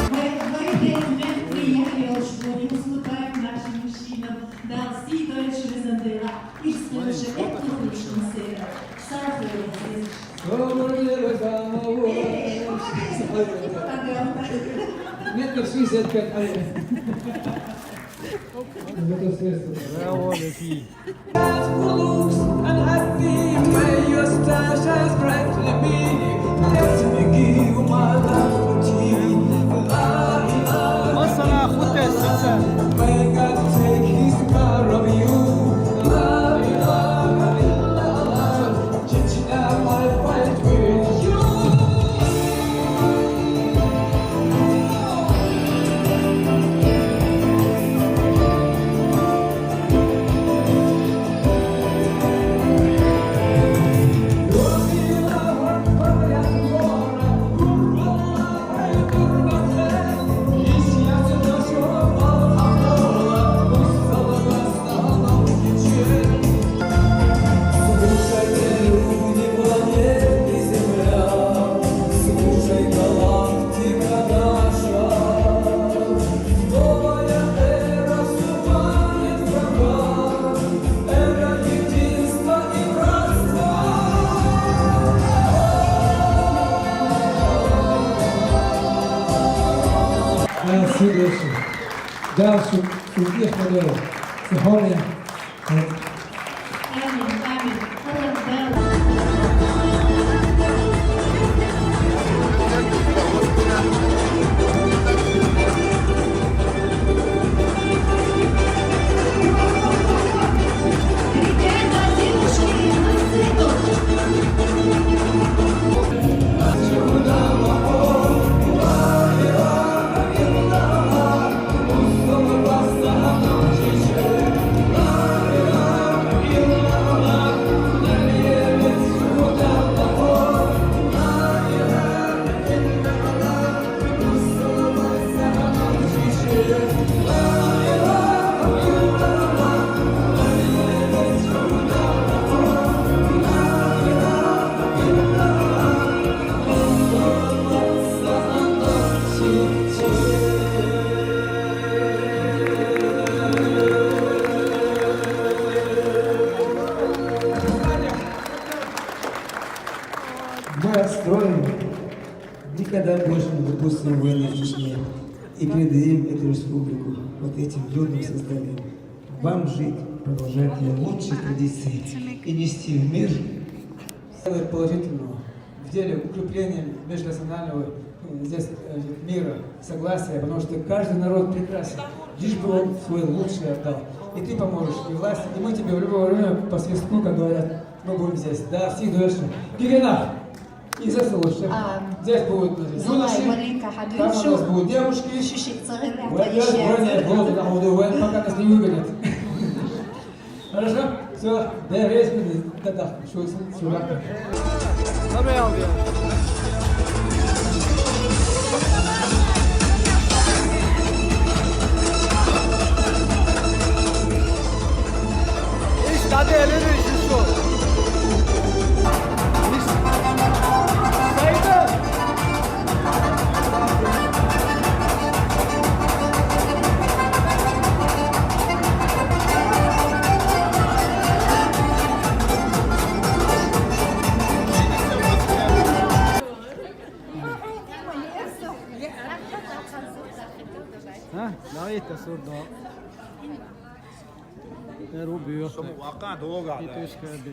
Говорит, говорит, приятно, что не уступаем нашим мужчинам. Да, всі далі, що ви зандила. І все вже, як тут вийшло на себе. Сам хлопець. Метр шестьдесят пять, а я. Зато средство. Браво, Лепи. Who looks unhappy, may your star shines brightly be. Let me give my life for thee. La ilaha Masana, Hutes, Sitsa. May God take his care of you. La ilaha illallah. Chechnya, my fight with you. Merci, Dasu. Dasu, Dasu, Dasu, Dasu, Amin, amin. Дай Боже, мы выпустим войны в Чечне и предадим эту республику вот этим юным созданиям. Вам жить, продолжать ее лучшие традиции и нести в мир. Самое положительное в деле укрепления межнационального, э, здесь, э, мира, согласия, потому что каждый народ прекрасен, лишь бы он свой лучший отдал. И ты поможешь, и власть, и мы тебе в любое время по свистку, как говорят, мы будем здесь. Да, всех дальше. Гигена! И здесь лучше. А, здесь будут наши юноши, там у нас будут девушки. Шишик цагын. Войдёт, войдёт, вот, а вот, вот, пока нас не выгонят. Хорошо? Всё, да, резко, да, да, всё, всё, всё. Ha? Давай это сурдо. Эру бюёхтэ. Шо, вакъа долго, да? И то есть, как бы.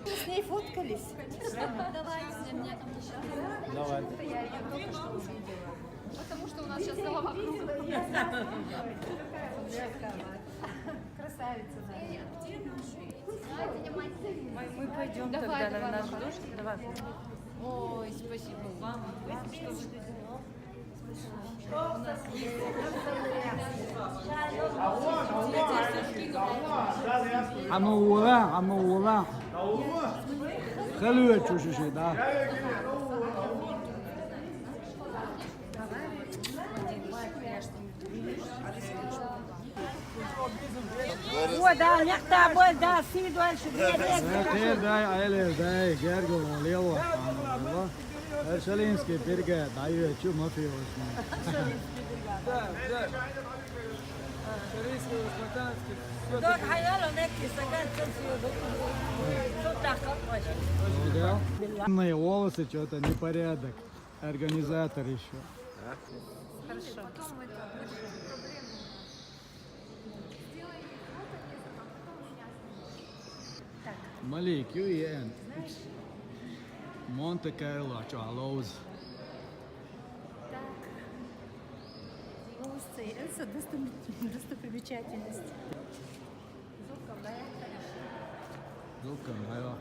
Мы с ней фоткались. Давай. Потому что у нас сейчас голова круглая. Красавица моя. Мы, мы пойдём тогда на наш душ. Давай. Ой, спасибо вам. Амаула, амаула. Хелуя чушиши, да. О, да, мягкая боль, да, сидь дальше, две лет. Дай, айле, дай, герго, лело. Эршалинский бирге, дай, чу, мафиоз. Да, да. Корейский, спартанский, всё. Док, хаял, он эти, саган, всё, всё, всё, так, как хочешь. Ага. Длинные волосы, что-то непорядок. Организатор ещё. А? Хорошо. Мали, кю иен. Монте-Карло, чё, алоуз? Так. Лоуз, это досто-, достопримечательность. Зулка, да?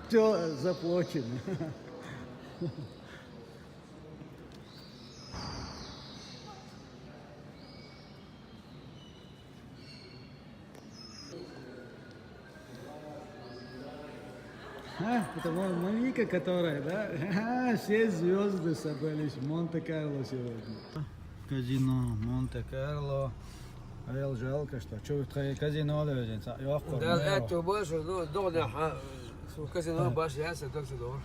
Всё заплачено. А, это Мо-, Малика, которая, да? А, все звёзды собрались в Монте-Карло сегодня. Казино Монте-Карло. Аял, жалко, что. Чё, ты казино, да, ведь, а, ёх, да, это больше, ну, дома, а, казино, а, больше, я согласен, дома.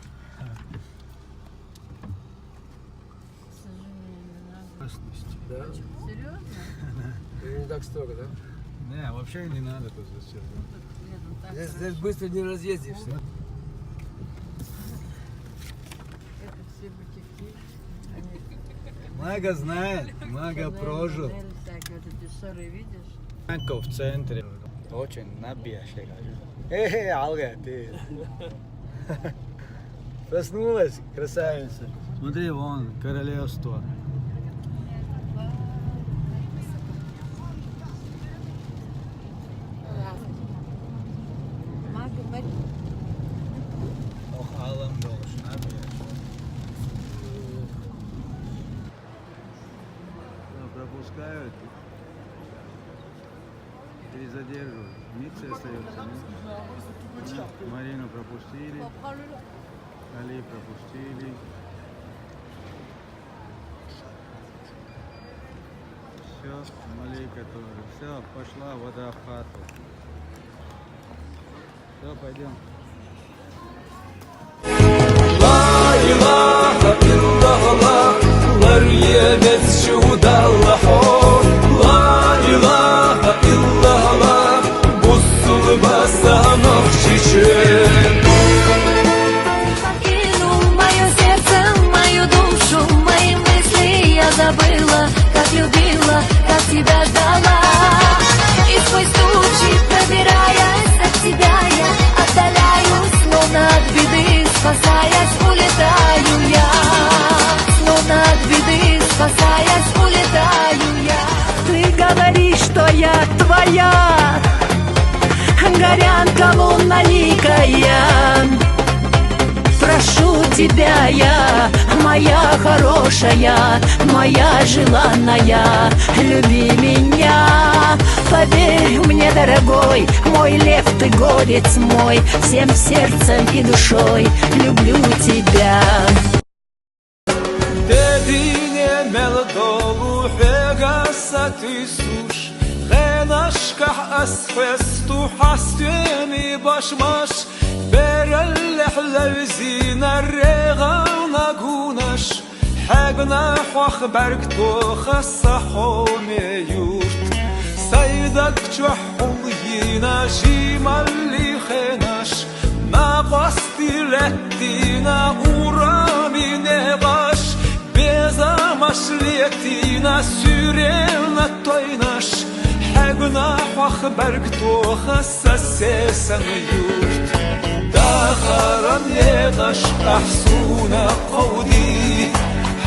К сожалению, не надо. Опасность. Да? Серьёзно? Ну, не так строго, да? Не, вообще не надо тут за серьёзно. Ну, так, нет, ну, так здесь, хорошо. Здесь быстро не разъездишься. Это все бутики. Много знает, много прожил. Знаешь, вот эти ссоры, видишь? Танков в центре. Очень набиящий. Э, алга, ты. Проснулась, красавица. Смотри, вон, королевство. Ох, алам болуш, надо. Да, пропускают. Три задерживают. Митцы остаются, нет? Марину пропустили. Али пропустили. Всё, Малика тоже. Всё, пошла вода в хату. Всё, пойдём. Ла илаха иллаллах, лар ебес чудаллахо. Ла илаха иллаллах, бусулба са Любила, как тебя ждала. И сквозь тучи, пробираясь от тебя, я отдаляюсь, словно от беды, спасаясь, улетаю я. Словно от беды, спасаясь, улетаю я. Ты говоришь, что я твоя, горянка лунноликая. Прошу тебя я, моя хорошая, моя желанная, люби меня. Поверь мне, дорогой, мой лев ты, горец мой, всем сердцем и душой люблю тебя. Дедине мел долу хьега сатуьсуш, гъенашкахь ас хвесту хьастуьни башмаш, бераллехь левзина регъана гунаш, хьегна хьох бӀарг тоха са хьоме юрт. Сай даг чохь хьулйина жималли хенаш, накъостий леттина урами негъаш, безамаш леттина суьрена тойнаш, хьегна хьох бӀарг тоха са сесана юрт. Дахаран негъаш ахь суна кховди,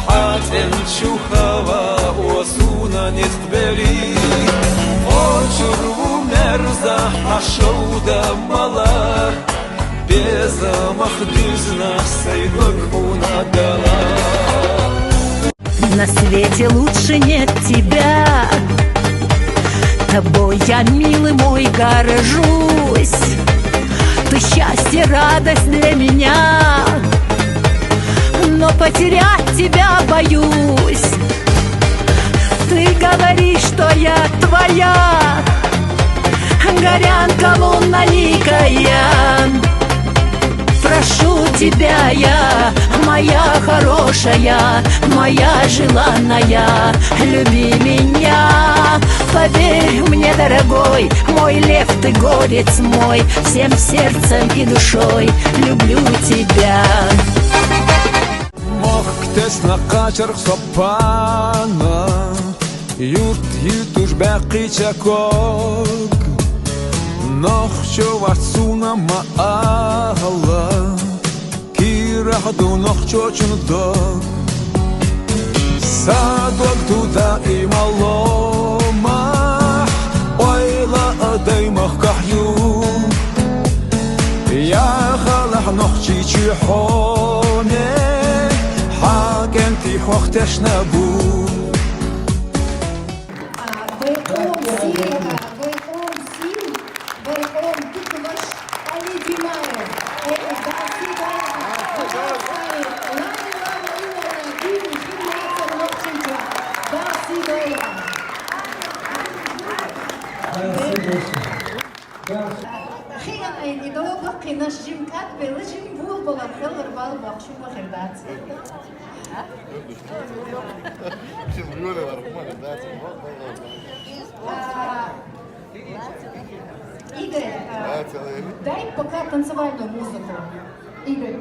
хьан цӀен чу хьава о суна нитт бери. Кочур ву мерза хьан шовда мала, безамах дуьзна сай дог хьуна дала. На свете лучше нет тебя. Тобой я, милый мой, горжусь. Ты счастье, радость для меня. Но потерять тебя боюсь. Ты говоришь, что я твоя, горянка лунноликая. Прошу тебя я, моя хорошая, моя желанная, люби меня. Поверь мне, дорогой, мой лев ты, горец мой, всем сердцем и душой люблю тебя. Мохк тесна кхачарх со пана, юрт йитуш баьккхича ког. Нохчо вац суна ма ала, кийрахь ду нохчочун дог. Са дог ду даима ломахь, ойла а дай махкахь ю. Яхалахь Нохчийчуьра хьоме, хьан кӀентий хьох тешна бу. А, вай къоман сий, а, вай къоман сий, вай къоман диканаш Али Димаев. Э, э, Дала сий дойла, Дала сий дойла, Дала сий дойла. Хиъна айни дала баккхийнаш жим кӀадбелла, жим булбала хилар бала бохуш ма хир дац. А, Игорь, а, дай пока танцевальную музыку. Игорь.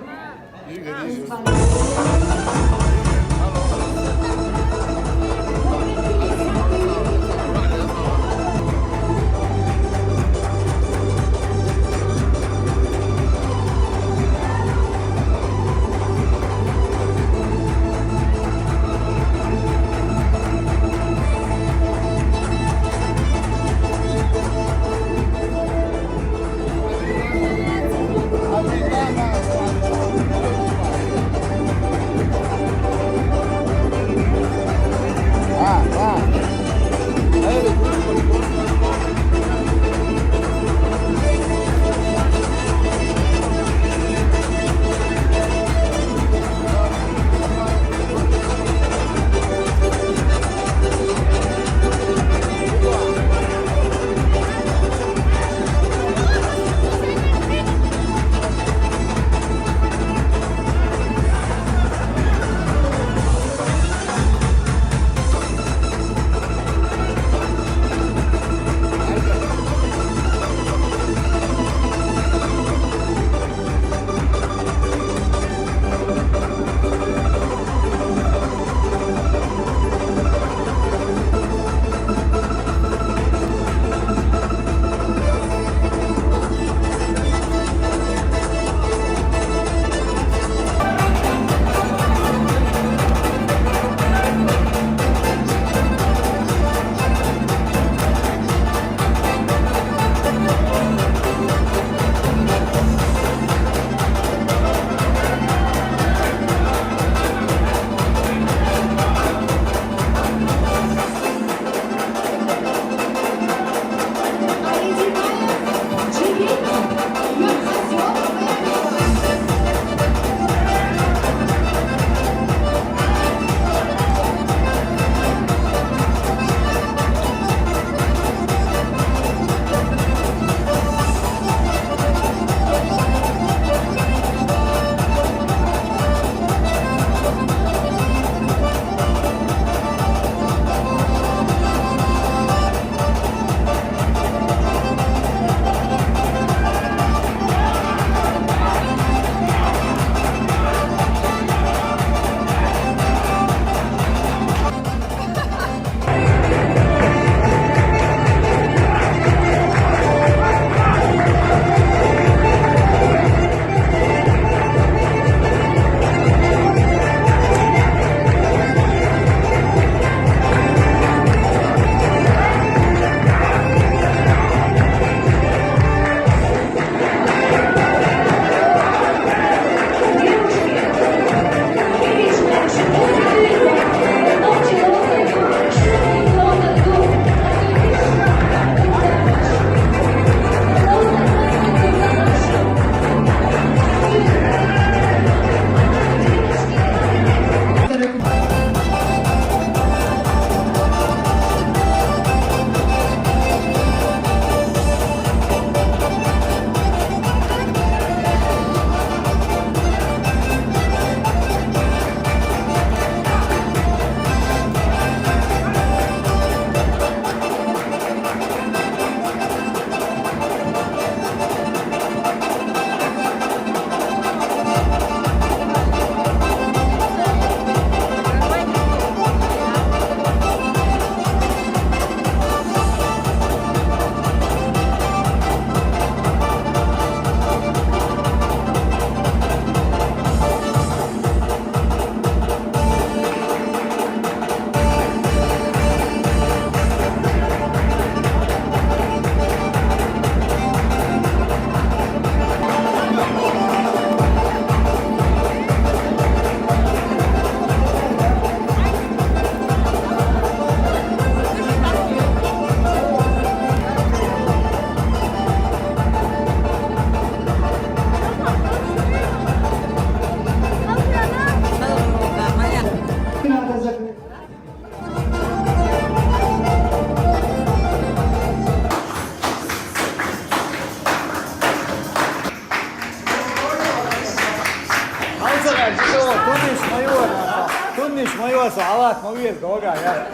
Салат, ну, есть, дорогая.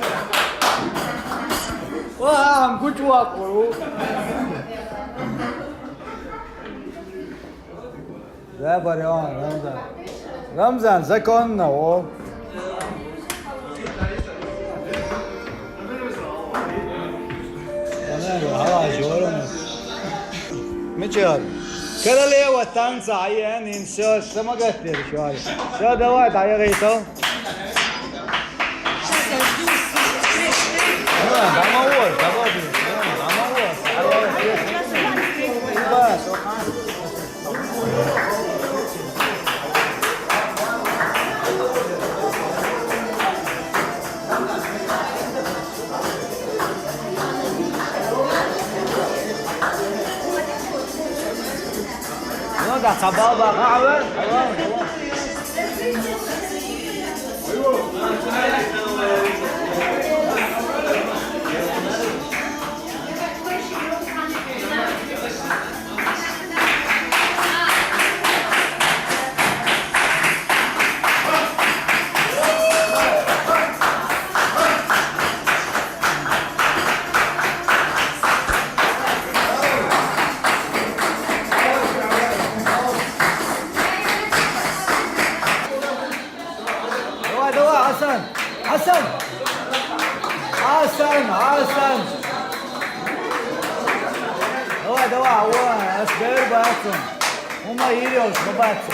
Ва, ам, кучу акуру. Да, барян, Рамзан. Рамзан, законно, о. Ана, ала, жорум. Мичар. Королева танца, а я не, всё, самогатер, всё. Всё, давай, да, я готов. Ана, домовой, домовой, домовой. Ну да, цабал ба, ха, ава, ава. Давай, давай, Асан! Асан! Асан! Асан! Давай, давай, Асан! Ума, Ирёш, бабаца!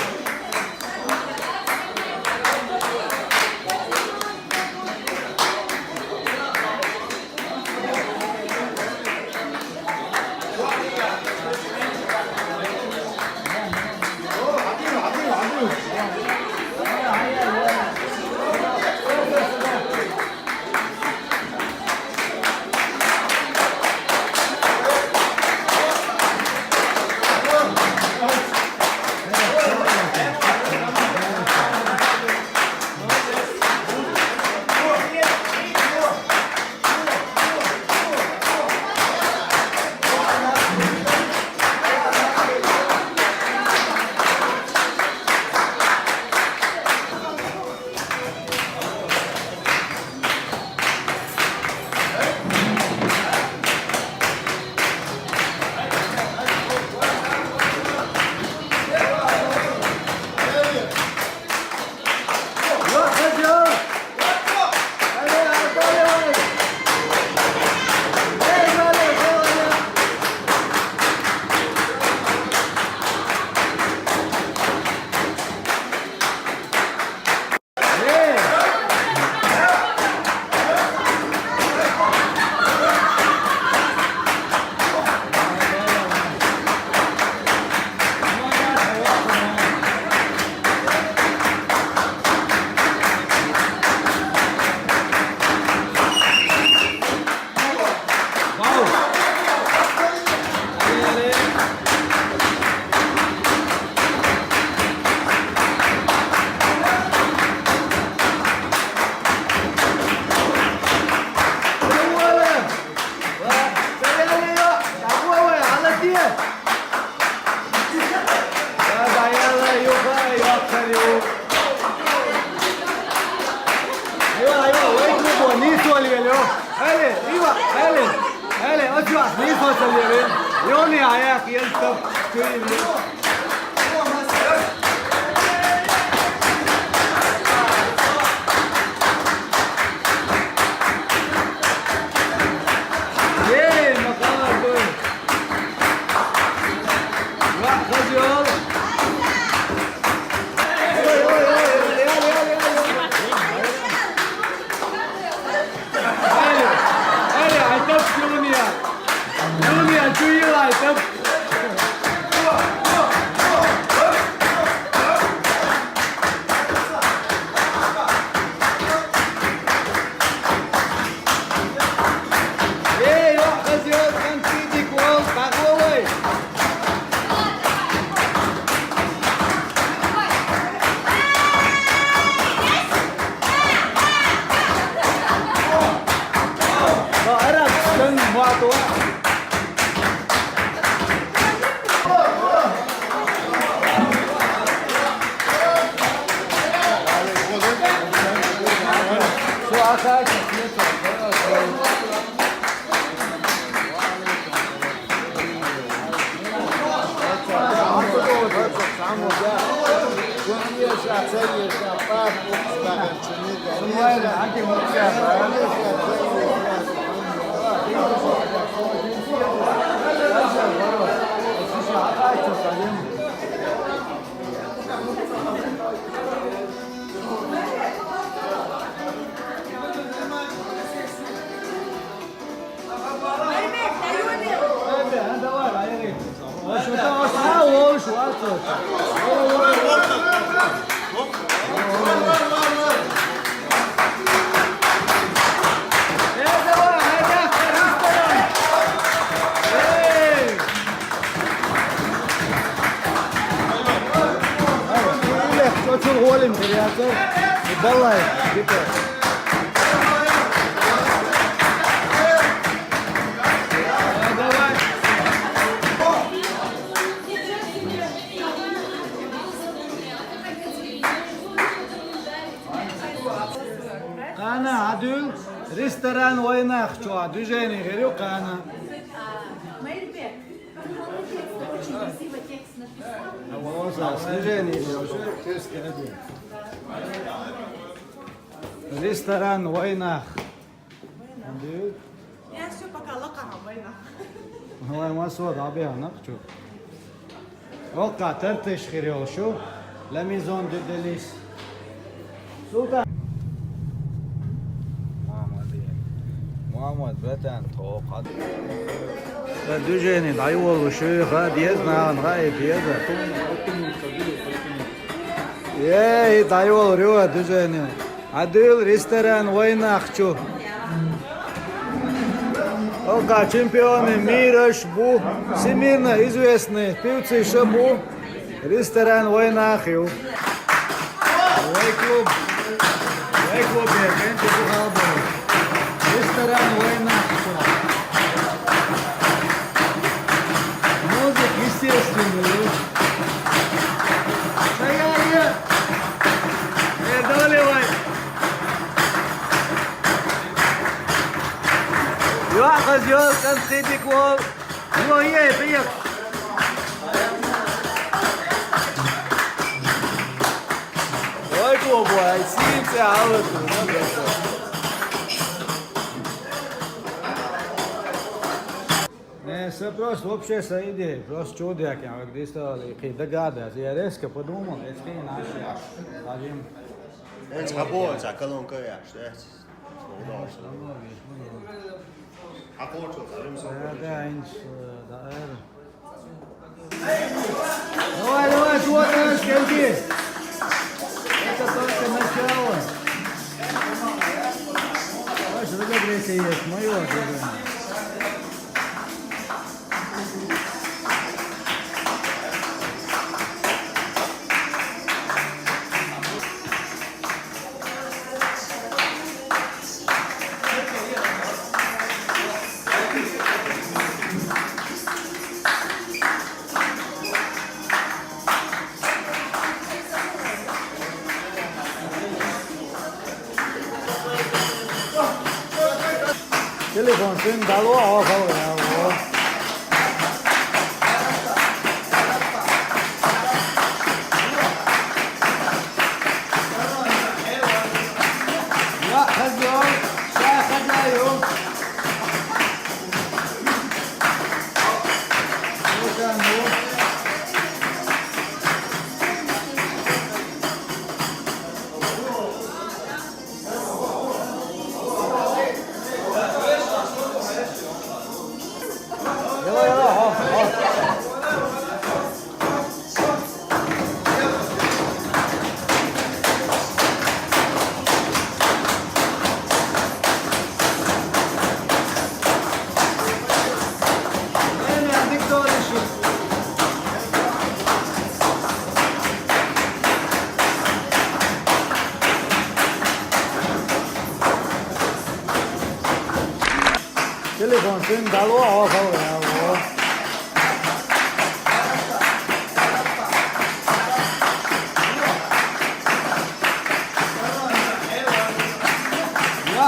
Çocuğun oğlum bir yerde. Vallahi. Къана, Адил, ресторан вайнахчу, движение гъерю къана. Мейрбек, молодец, ты очень красиво текст написал. Движение. Ресторан вайнах. Я всё, пока, лакъа вайна. Валай, ма сод абианакъ чу. Окъа тартыш хирёл шу. Ламизон дюделис. Султан. Мамад, братан, тоқад. Движение дайвол шу, ха, диез, наган, ха, э, диез. Эй, дайвол, рюа, движение. Адил ресторан вайнахчу. Ока чемпионы мира шбу, всемирно известные певцы шабу. Ресторан вайнахю. Вай клуб. Вай клуб, я кенте бухалбу. Ресторан вайнахчу. Музыка, естественно. Шаяя. Э, давай, давай. Юа, къаз, юа, къаз, къидик, уо. Юа, е, пиек. Ой, клуб, ой, симсе, алло, ты, ну, да, да. Не, са просто вообще са идея, просто чудяк, я как дистал, и хи догадывается. Я резко подумал, это хи наши, а, один. Это хабо, за колонка я, что я. А хочешь, а им сам. Да, да, инш, э, да, э. Давай, давай, вот, э, скольки. Это только начало. Давай, что такое третье есть? Моё движение. Телефон сен дало, а, хавра, а, о. Я хозяин, я хозяин. Вот оно. Телефон сен дало, а, хавра, а. Я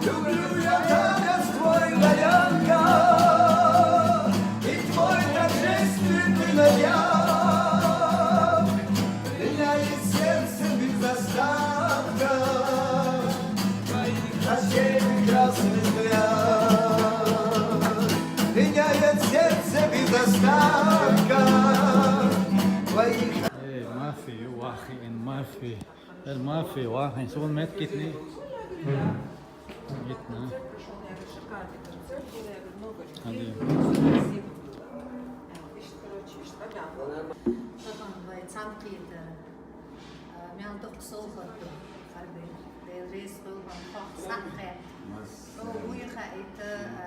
Люблю я танец твой, Галянка, и твой торжественный наряд. Меняет сердце без остатка твоих очей прекрасный взгляд. Меняет сердце без остатка твоих. Эй, мафи, ю вахи ин мафи. Эр мафи, вахи, сун мет китни. Гитна. Шикарный концерт был, я говорю, много людей. Один. Очень красиво было. Короче, что там? Таган вай цанкъ итар. А, мел дукха сулхатта. Харби. Дел рес хул бан хох саххе. О, уйха ита, а,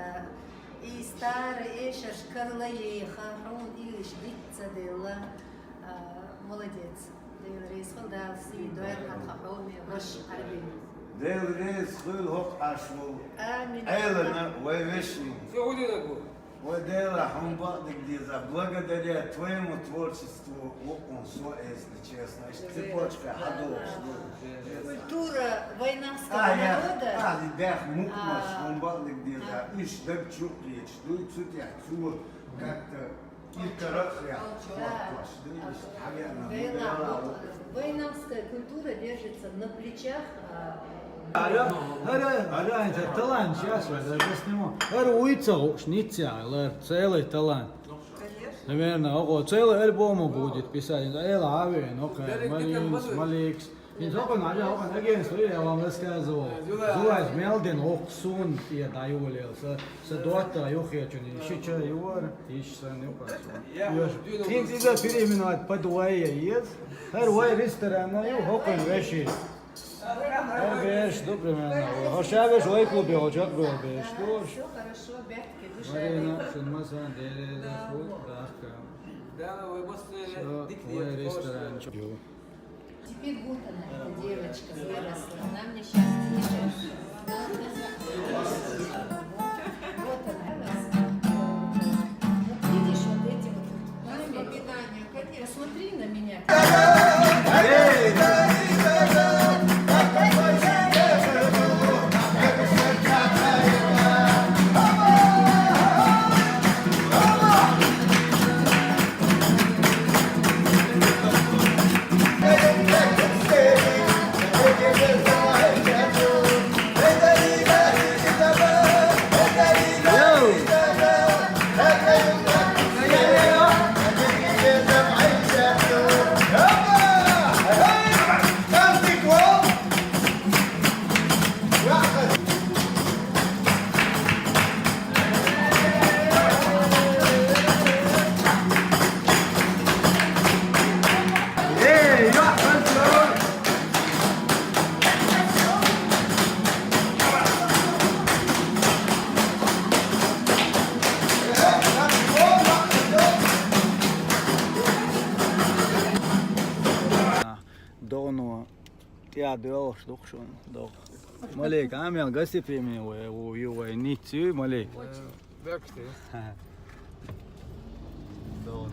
истар эшаш карла еха, хун илиш дицца делла. А, молодец. Дел рес хул, Дала сий дойр хатха хьоме ваш Харби. Дел рес хул хох ашмул. Амин. Элана, вай вешни. Всё, уйди, так вот. Ой, Дела, хьун бакъдиг деза, благодаря твоему творчеству, вукъун со, если честно. Ишт цепочка хьадолуш ду. Культура вайнахского народа. А, я, а, дах мукъмаш, а, хьун бакъдиг деза. А. Иш даг чукъ ечдуй, цу тӀехь цо как-то и карахъ я, да. Хьуахтош ду, иш хьавеана. Дела, Дела, вот, вайнахская культура держится на плечах, а, ХӀара, хӀара, хӀара, хӀара, талант сейчас, даже сниму. ХӀара вуй ца гӀуш, ниццяхьа лар, целый талант. Конечно. Наверное, ого, целый альбом будет писать. Эла авен, окей, Маринс, Маликс. Ин зокон, аля, окон, агентство, я вам рассказывал. Зулай. Зулай мел дин, ох, сун, я даю лел. Са, са дота, юхья чуни, шича, юар, иш сан, юхья сун. Юар. Тин тиза переименовать под вай, ес. ХӀара вай ресторан, ю, хокон веши. Ай, беш, ду примерно. Хо ша беш вай клубе, хо чак беш, беш. Всё хорошо, бехке, душа. Марина, шин масан, дереза, фу, дахка. Да, вы просто. Всё, дикли, вай ресторан. Теперь вот она, эта девочка выросла. Она мне сейчас пишет. Вот она. Вот видишь, вот эти вот воспоминания. Посмотри на меня. Доно. ТӀе а доьлхуш ду-кх шуна догӀу. Малик, а мел гостеприимный вай, ву, ю вай, ницца ю, Малик? Очень. ДогӀу, догӀу.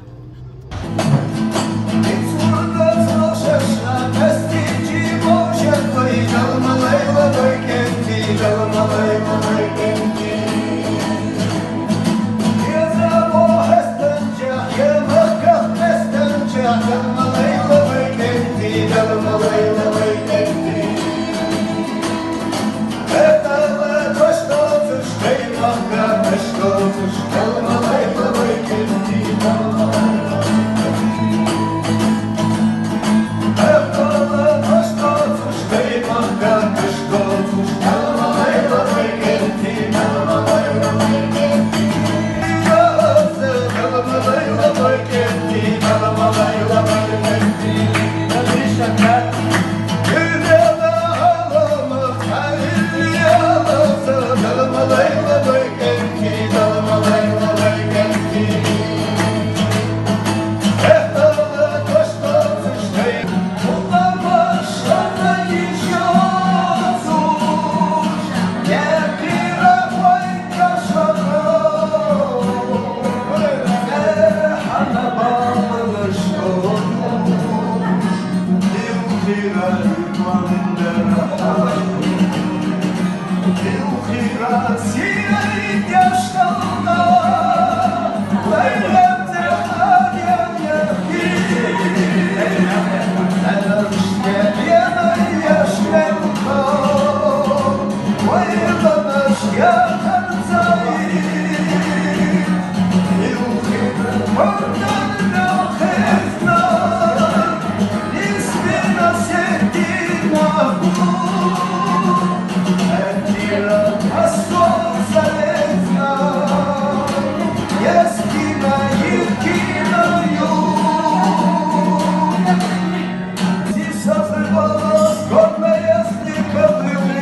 Созывалась гордая с них кобылы,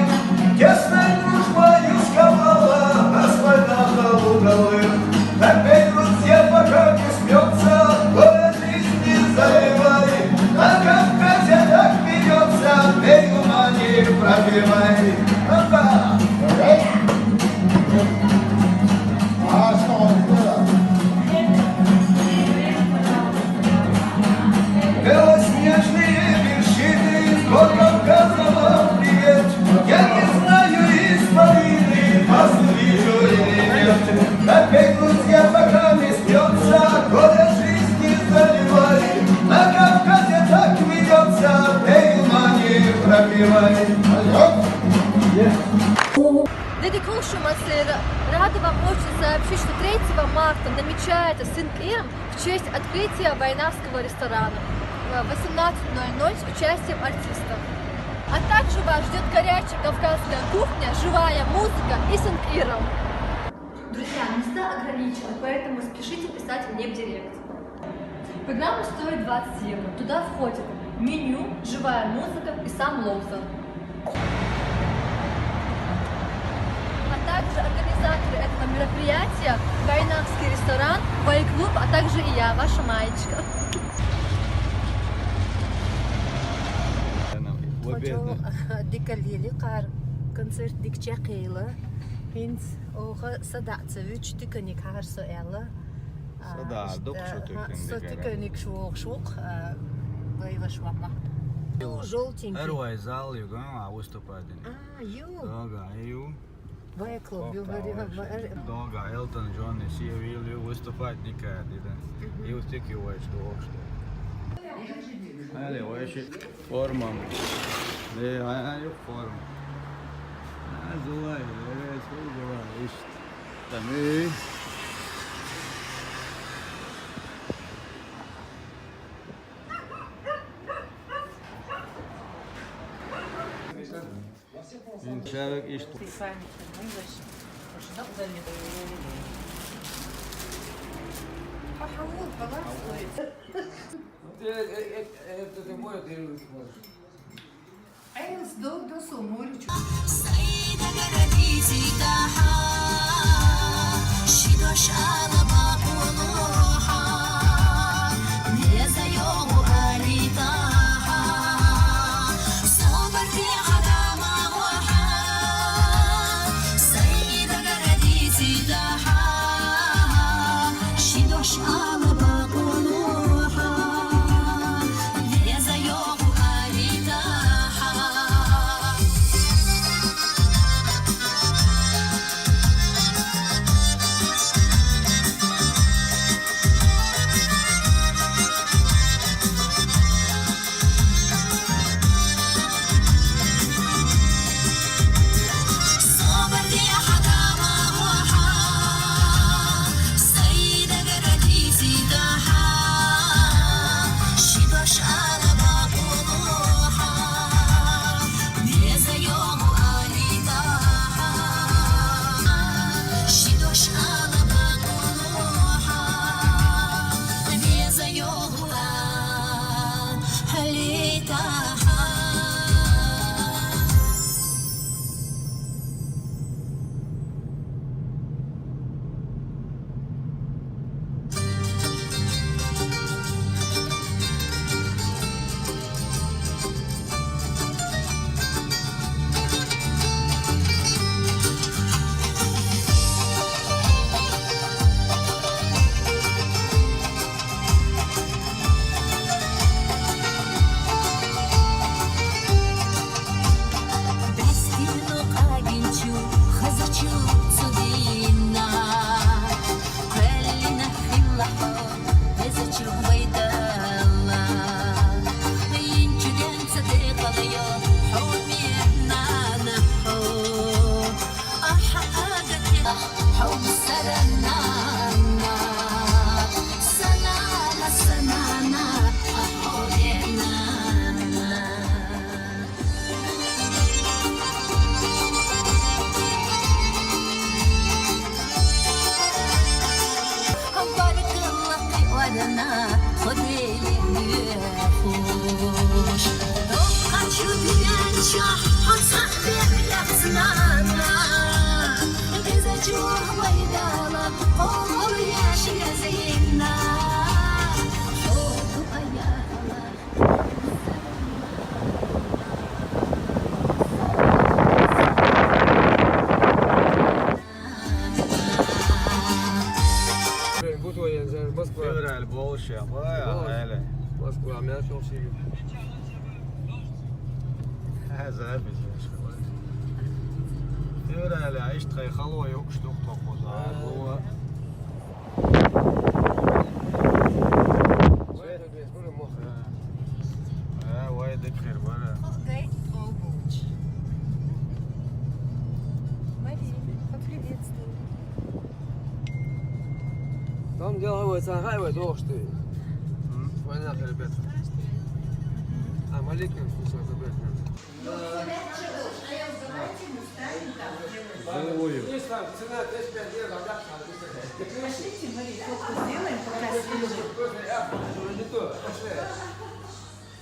тесной дружбою сковала нас война полуголых. Опять друзья пока не смеется, горе жизни заливай. На Кавказе так ведется, пей, ума не пропивай. Опа! А что он сделал? Белоснежные вершины гор Кавказа вам привет. Я не знаю, из Марины вас вижу или нет. Опять друзья пока не смеется, горе жизни заливай. На Кавказе так ведется, пей, ума не пропивай. Для Дикулши Мацера рада вам очень сообщить, что третьего марта намечается с Инкиром в честь открытия Вайнахского ресторана в восемнадцать ноль ноль с участием артистов. А также вас ждет горячая кавказская кухня, живая музыка и с Инкиром. Друзья, места ограничены, поэтому спешите писать мне в директ. Программа стоит двадцать евро. Туда входит меню, живая музыка и сам лобза. А также организаторы этого мероприятия — Вайнахский ресторан, Вай-клуб, а также и я, ваша маечка. Дика лели кар, концерт дика чакхъяьлар. ХӀинца оха садаӀ ца вуьтуш тиканиг хьарсо аьлла. Сада, а, дукха шу тиканиг со дика тиканиг шу вогӀуш ву-кх, а, вай ваша ваха. Ю, желтенький. Первый зал ю, а, выступать дина. А, ю. Дага, ю. Вай клуб, ю, вай, вай, вай. Дага, Элтон Джон, и севил ю, выступать никак, да. Мгм. И вот такие вай, что, что. Али, вай, ши-, форма. Э, а, а, ю, форма. А, зулай, э, зулай, ишт. Тамий. Иншаллах, ишт. Э, э, э, это ты мой, ты можешь. Айлс дог досу морю чу. Февраль болуш я, бай, Болуш. Али. Москва, мя шо шиги. Ха, запись. Февраль, а ишт хай хало юк штук топоз. А, Али. Луа. Вай, да, без, бура мох. А, вай, да, хер, бара. Гай, о, буч. Мари, поприветствуй. Там деловой сарай, вот, ох ты. Война, ребята. А, маленький кусок забрать надо. Живую. Пошлите, Мари, фотку сделаем, пока свежий.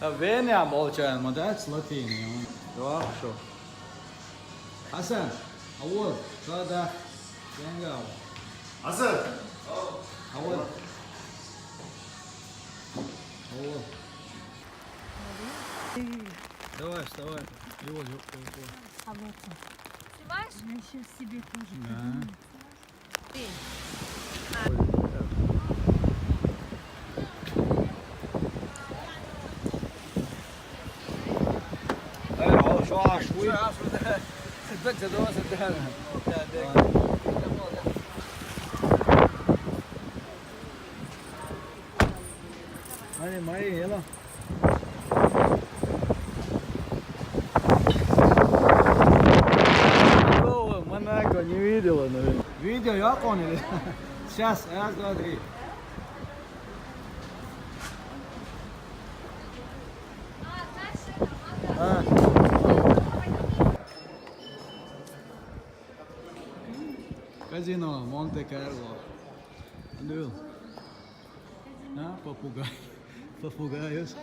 А веня болчаем, да, с латиной. Да, хорошо. Хасан, а вот, да, да. Сенгал. Хасан! А вот. А вот. Давай, вставай. Его, его, его. А вот он. Снимаешь? Я сейчас себе тоже Да. подумаю. Мари, Мари, ела. Такого Монако не видела, наверное. Видео я понял. Сейчас, раз, два, три. А. Казино Монте-Карло. Андрю. А, попугай. Попугайус.